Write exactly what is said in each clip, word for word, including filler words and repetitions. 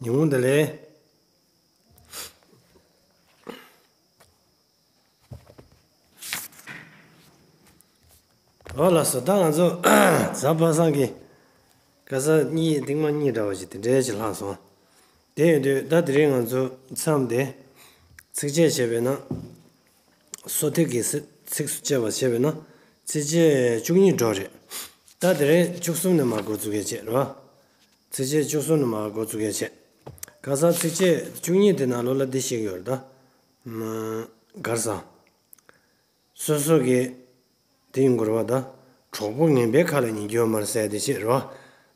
ཉིན་མོ་བདེ་ལེགས། འོ་ལགས་སོ། ད་ང་ཚོ་གཟའ་པ་སངས་ཀྱི་ཁ་སང་གཉིས་སྟིང་མ་གཉིས་འདྲ་བ་ཞིག་དེ་འདྲའི་ཞིག་ལྷག་སོང་། དེ་ཡིན་དུས་ད་དེ་རིང་ང་ཚོ་མཚམས་དེ་ཚིགས་བཅད་བྱས་པས་ན། སོ་ཐིག་གི་ཚིགས་སུ་བཅད་པ་བྱས་པས་ན་ཚིགས་བཅད་བཅུ་གཉིས་འགྲོ་རེད། ད་དེ་རིང་བཅུ་གསུམ་ནས་མར་འགོ་བཙུགས་ཡས་བྱས་རེད་བ། ཚིགས་བཅད་བཅུ་གསུམ་ནས་མར་འགོ་བཙུགས་ཡས་བྱས། ཁ་སང་ཚིགས་བཅད་བཅུ་གཉིས་དེ་ནང་ལོགས་ལ་འདི་བཤད་ཀྱི་ཡོད་རེད་ད། གར་ས། སོ་སོ་གི་དེ་ཡིན་དགོས་རེད་བ་ད། གྲོགས་པོ་ངན་པའི་ཁ་ལ་ཉན་རྒྱུ་ཡོད་མ་རེད་ཟེར་དེ་བཤད་རེད་བ།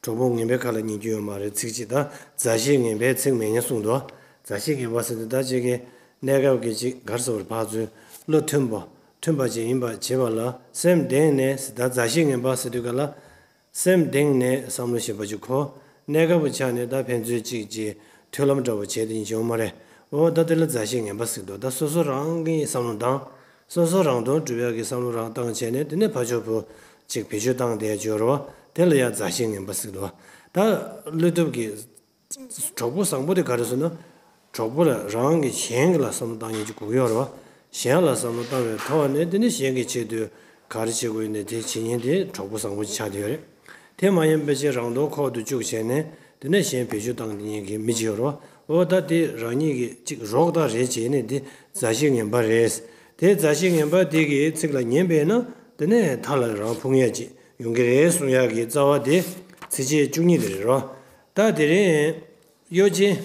གྲོགས་པོ་ངན་པའི་ཁ་ལ་ཉན་རྒྱུ་ཡོད་མ་རེད་ཚིག་གཅིག་ད། མཛའ་བཤེས་ངན་པས་ཚིག་མི་ཉན་གསུངས་འདུག་མཛའ་བཤེས་ངན་པ་ཟེར་དུས་ད་ཅིག་གི་གནས་སྐབས་ཀྱི་ཅིག་གར་སོ་བར་ཕར་ཚུར་བློ་མཐུན་པ་མཐུན་པ་ཅིག་ཡིན་པ་བྱེད་པ་ལ་སེམས་གཏིང་ནས་ད་མཛའ་བཤེས་ངན་པ་ཟེར་དུས་ག་ལ། སེམས་གཏིང་ནས་བསམ་བློ་ཞིབ་པ་ཅིག་གོ། གནས་སྐབས་ཀྱི་ཆ་ནས་ད་ཕན་ཚུན་གཅིག་གཅིག་མཐུན་ལམ་འདྲ་བོ་བྱས་ཏེ་ཡིན་བྱུང་མ་རེད། འོ་ད་དེ་ལ་མཛའ་བཤེས་ངན་པ་ཟེར་འདུག་ད་སོ་སོ་རང་གི་བསམ་བློ་བཏང་། སོ་སོ་རང་དོན་སྒྲུབ་ཡག་གི་བསམ་བློ་རང་བཏང་བྱས་ནས་དེ་ནས་ཕར་ཕྱོགས་པོ་ཅིག་བེད་སྤྱོད་བཏང་བསྡད་ཡོད་རེད་བ། དེ་ལ་ཡང་མཛའ་བཤེས་ངན་པ་ཟེར་འདུག་ད་བློ་སྟོབས་ཀྱི་གྲོགས་པོ་བཟང་པོ་དེ་ག་རེ་ཟེར་ན། གྲོགས་པོ་ལ་རང་གི་གཞན་གྱི་ལ་བསམ་བློ་བཏང་མཁན་ཅིག་དགོས་ཀྱི་ཡོད་རེད་བ། གཞན་ལ་བསམ་བློ་བཏང་བའི་ཐོག་ནས་དེ་ནས་གཞན་གྱི་ཆེད་དུ་ག་རེ་བྱེད་དགོས་ཡིན་ནའི་དེ་བྱེད་མཁན་དེ་གྲོགས་པོ་བཟང་པོ་ཅིག་ཆགས་བསྡད་ཡོད་རེད། དེ་མ་ཡིན་པའི་ཕྱིར་རང་དོན་ཁོག་ཏུ་བཅུག་བྱས་ནས་དེ་ནས་གཞན་བེད་སྤྱོད་བཏང་མཁན་གྱི་མི་ཅིག་ཡོད་རེད་བ། འོ་ད་དེ་རང་ཉིད་ཀྱི་ཅིག་རོགས་ད་རེད་བྱས་ནས་དེ་མཛའ་བཤེས་ངན་པ་རེད། དེ་མཛའ་བཤེས་ངན་པ་དེ་གི་ཚིག་ལ་ཉན་པས་ན་དེ་ནས་མཐའ་ལ་རང་ཕུང་ཡ་ཅིག་ཡོང་གི་རེད་གསུང་ཡག་གི་རྩ་བ་དེ་ཚིགས་བཅད་བཅུ་གཉིས་དེ་རེད་རོ། ད་དེ་རིང་གཡོ་ཅན།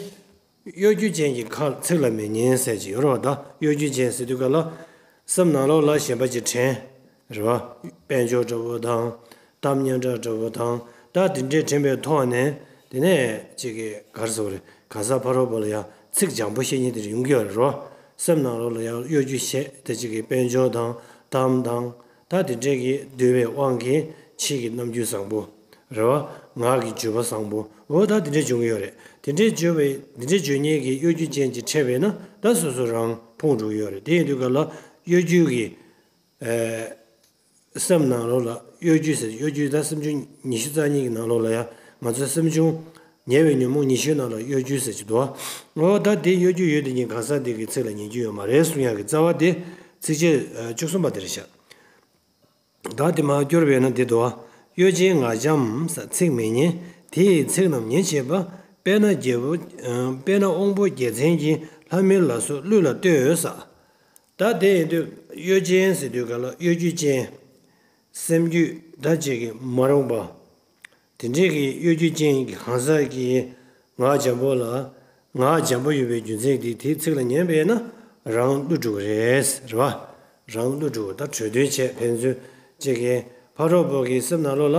གཡོ་སྒྱུ་ཅན་གྱི་ཁ་ཚིག་ལ་མི་ཉན་ཟེར་གྱི་ཡོད་རེད་བ། ད་གཡོ་སྒྱུ་ཅན་ཟེར་དུས་ག་ལ། སེམས་ནང་ལོགས་ལ་ཞེན་པ་ཅིག་དྲན། རེད་བ། དཔལ་འབྱོར་འདྲ་བོ་དང་། གཏམ་སྙན་གྲགས་འདྲ་བོ་དང་། ད་དེ་འདྲས་དྲན་པའི་ཐོག་ནས་དེ་ནས་ཅིག་གི་ག་རེ་ཟེར་དགོས་རེད། ག་ས་ཕ་རོལ་པོ་ལ་ཡང་ཚིག་འཇམ་པོ་བཤད་མཁན་དེ་འདྲ་ཡོང་གི་ཡོད་རེད་བ། སེམས་ནང་ལོགས་ལ་ཡང་གཡོ་སྒྱུ་བྱས་དེ་ཅིག་གི་དཔལ་འབྱོར་དང་གཏམ་དང་། ད་དེ་འདྲས་ཀྱིས་བསྡུས་པའི་དབང་གིས་ཕྱི་གི་རྣམ་འགྱུར་བཟང་པོ། རེད་བ། ངག་གི་བརྗོད་པ་བཟང་པོ། འོ་ད་དེ་འདྲས་བྱུང་གི་ཡོད་རེད། དེ་འདྲས་བརྗོད་པའི་དེ་འདྲས་བརྗོད་མཁན་གྱི་གཡོ་སྒྱུ་ཅན་གྱི་འཕྲད་པས་ན་ད་སོ་སོ་རང་ཕུང་འགྲོ་གི་ཡོད་རེད། དེ་ཡིན་དུས་ག་ལ་གཡོ་སྒྱུ་གི་ཨེ། སེམས་ནང་ལོགས་ལ་གཡོ་སྒྱུ་ཟེར་གཡོ་སྒྱུ་ད་སེམས་བྱུང་ཉི་ཤུ་རྩ་གཉིས་ཀྱི་ནང་ལོགས་ལ་ཡང་ང་ཚོའི་སེམས་བྱུང་ཉེ་བའི་ཉོན་མོངས་ཉི་ཤུའི་ནང་ལ་གཡོ་སྒྱུ་ཟེར་གྱི་འདུག་འོ་ད་དེ་གཡོ་སྒྱུ་ཡོད་དེ་ཉིད་གང་ཟག་དེ་གི་ཚིག་ལ་ཉན་རྒྱུ་ཡོད་མ་རེད་གསུང་ཡག་གི་རྩ་བ་དེ་ཚིགས་བཅད་བཅུ་གསུམ་པ་དེ་རེད་ཤག་ད་དེ་མར་སྐྱོར་བས་ན་འདི་དོ། གཡོ་ཅན་ངག་འཇམ་ས་ཚིག་མི་ཉན། དེ་ཡི་ཚིག་རྣམས་ཉན་བྱེད་པ། དཔེར་ན་རྒྱལ་པོ། དཔེར་ན་དབང་པོ་རྒྱལ་མཚན་གྱིས་ལྷ་མིན་ལ་སོགས་གླུ་ལ་བསྟོད་ས། ད་དེ་ཡིན་དུས་གཡོ་ཅན་ཟེར་དུས་ག་ལ་གཡོ་སྒྱུ་ཅན། སེམས་རྒྱུད་ད་ཅིག་གི་མ་རུངས་པ། དེ་འདྲས་ཀྱི་གཡོ་སྒྱུ་ཅན་གྱི་གང་ཟག་གིས་ངག་འཇམ་པོ་ལ། ངག་འཇམ་པོ་ཡོད་པའི་རྒྱུ་མཚན་གྱིས་དེའི་ཚིག་ལ་ཉན་པས་ན་རང་བསླུ་འགྲོ་གི་རེད། རེད་བ། རང་བསླུ་འགྲོ་ད་གྲོས་མཐུན་བྱས་ཕན་ཚུན་གཅིག་གིས་ཕ་རོལ་པོ་གི་སེམས་ནང་ལོགས་ལ་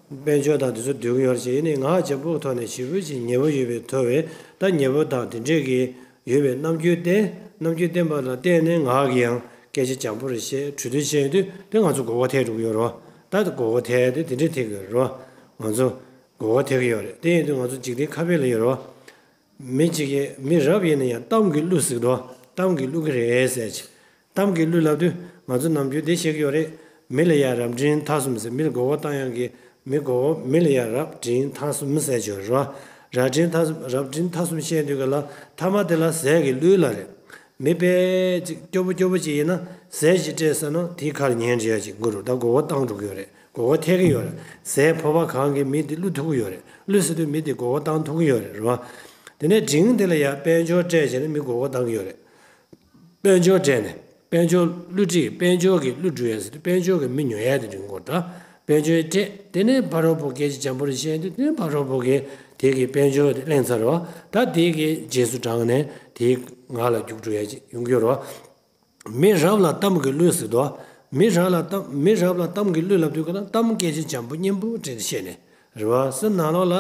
དཔལ་འབྱོར་དང་དེ་ཚོ་འདོད་ཀྱི་ཡོད་རེད་ཅེས་ཡིན་ནའི་ངག་འཇམ་པོ་ཐོག་ནས་ཞེ་པོ་ཅིག་ཉེ་བོ་ཡོད་པའི་ཐོག་བས་ད་ཉེ་བོ་དང་དེ་འདྲས་ཀྱི་ཡོད་པའི་རྣམ་འགྱུར་བསྟན། རྣམ་འགྱུར་བསྟན་པ་ལ་བརྟེན་ནས་ངག་གིས་ཡང་སྐད་ཆ་འཇམ་པོ་རེ་བཤད་གྲོས་མཐུན་བྱས་ཡོང་དུས་དེ་ང་ཚོ་མགོ་སྐོར་ཐེབས་འགྲོ་གི་ཡོད་རེད་བ། ད་དེ་མགོ་སྐོར་ཐེབས་དེ་དེ་འདྲས་ཐེབས་ཀྱི་ཡོད་རེད་བ། ང་ཚོ་མགོ་སྐོར་ཐེབས་ཀྱི་ཡོད་རེད། དེ་ཡིན་དུས་ང་ཚོ་འཇིག་རྟེན་ཁ་དཔེ་ལ་ཡོད་རེད་བ། མི་གཅིག་གིས་མི་རབ་ཡིན་ན་ཡང་གཏམ་གྱིས་བསླུ་ཟེར་གི་འདུག་གཏམ་གྱིས་བསླུ་གི་རེད་ཟེར་གྱི། གཏམ་གྱིས་བསླུ་ལབ་དུས་ང་ཚོ་ནམ་རྒྱུན་དེ་བཤད་ཀྱི་ཡོད་རེད། མི་ལ་ཡང་རབ་འབྲིང་ཐ་གསུམ་ཟེར། མི་ལ་མགོ་སྐོར་བཏང་ཡག་གི་མི་མགོ་སྐོར་མི་ལ་ཡང་རབ་འབྲིང་ཐ་གསུམ་ཟེར་གྱི་ཡོད་རེད་བ། རབ་འབྲིང་ཐ་གསུམ་རབ་འབྲིང་ཐ་གསུམ་བཤད་དུས་ག་ལ་ཐ་མ་དེ་ལ་ཟས་ཀྱིས་བསླུ་ལབ་རེད། མི་དཔེ་ཅིག་སྐྱོ་པོ་སྐྱོ་པོ་ཅིག་ཡིན་ན་ཟས་ཅིག་སྤྲད་ཟེར་ན་དེའི་ཁར་ཉན་འདྲི་ཡག་ཅིག་དགོས་རེད། ད་མགོ་སྐོར་བཏང་འགྲོ་གི་ཡོད་རེད། མགོ་སྐོར་ཐེབས་ཀྱི་ཡོད་རེད། ཟས་ཕོར་པ་གང་གིས་མི་དེ་བསླུ་ཐུབ་ཀྱི་ཡོད་རེད། བསླུ་ཟེར་དུས་མི་དེ་མགོ་སྐོར་བཏང་ཐུབ་ཀྱི་ཡོད་རེད། རེད་བ། དེ་ནས་འབྲིང་དེ་ལ་ཡང་དཔལ་འབྱོར་སྤྲད་བྱས་ནས་མི་མགོ་སྐོར་བཏང་གི་ཡོད་རེད། དཔལ་འབྱོར་སྤྲད་ནས་དཔལ་འབྱོར་བསླུ་བྲིད་དཔལ་འབྱོར་གྱིས་བསླུ་བསྒྲུབ་ཡ་ཟེར་དུས་དཔལ་འབྱོར་གྱིས་མི་ཉོ་ཡ་དེ་འབྲིང་སྐོར་ད། དཔལ་འབྱོར་སྤྲད་དེ་ནས་ཕ་རོལ་པོ་སྐད་ཆ་འཇམ་པོ་རེ་བཤད་དུས་དེ་ནས་ཕ་རོལ་པོ་གིས་དེ་གི་དཔལ་འབྱོར་དེ་གླེང་ཚར་བ་ད་དེ་གི་རྗེས་སུ་འབྲངས་ནས་དེའི་ངག་ལ་རྒྱུག་འགྲོ་ཡ་ཅིག་ཡོང་གི་ཡོད་རེད་བ། མི་རབ་ལ་གཏམ་གྱིས་བསླུ་ཟེར་དོ། མི་རབ་ལ་གཏམ་མི་རབ་ལ་གཏམ་གྱིས་བསླུ་ལབ་དུས་ཀ་ན་གཏམ་སྐད་ཆ་འཇམ་པོ་སྙན་པོ་དྲན་བཤད་ནས་རེད་བ། སེམས་ནང་ལོགས་ལ་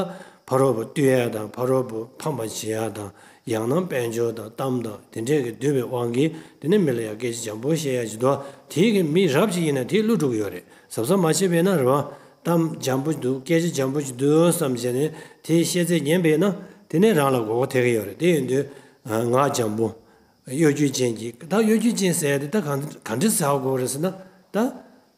ཕ་རོལ་པོ་བསྟོད་ཡ་དང་ཕ་རོལ་པོ་ཕམ་པ་བྱེད་ཡ་དང་ཡང་ན་དཔལ་འབྱོར་དང་གཏམ་དང་དེ་འདྲས་ཀྱི་འདུས་པའི་དབང་གིས་དེ་ནས་མི་ལ་ཡང་སྐད་ཆ་འཇམ་པོ་བཤད་ཡ་ཅིག་དོ། དེའི་གི་མི་རབ་ཅིག་ཡིན་ན་དེས་བསླུ་འགྲོ་གི་ཡོད་རེད། གཟབ་གཟབ་མ་བྱས་པས་ན་རེད་བ། གཏམ་འཇམ་པོ་འདུག་སྐད་ཆ་འཇམ་པོ་ཅིག་འདུག་བསམ་བྱས་ནས་དེའི་བཤད་ཚད་ཉན་པས་ན་དེ་ནས་རང་ལ་མགོ་སྐོར་ཐེབས་ཀྱི་ཡོད་རེད། དེ་ཡིན་དུས་ངག་འཇམ་པོ། གཡོ་སྒྱུ་ཅན་གྱི་ད་གཡོ་སྒྱུ་ཅན་ཟེར་ཡ་དེ་ད་གང་ག་འདྲ་ཟེར་དགོས་རེད་ཟེར་ན་ད།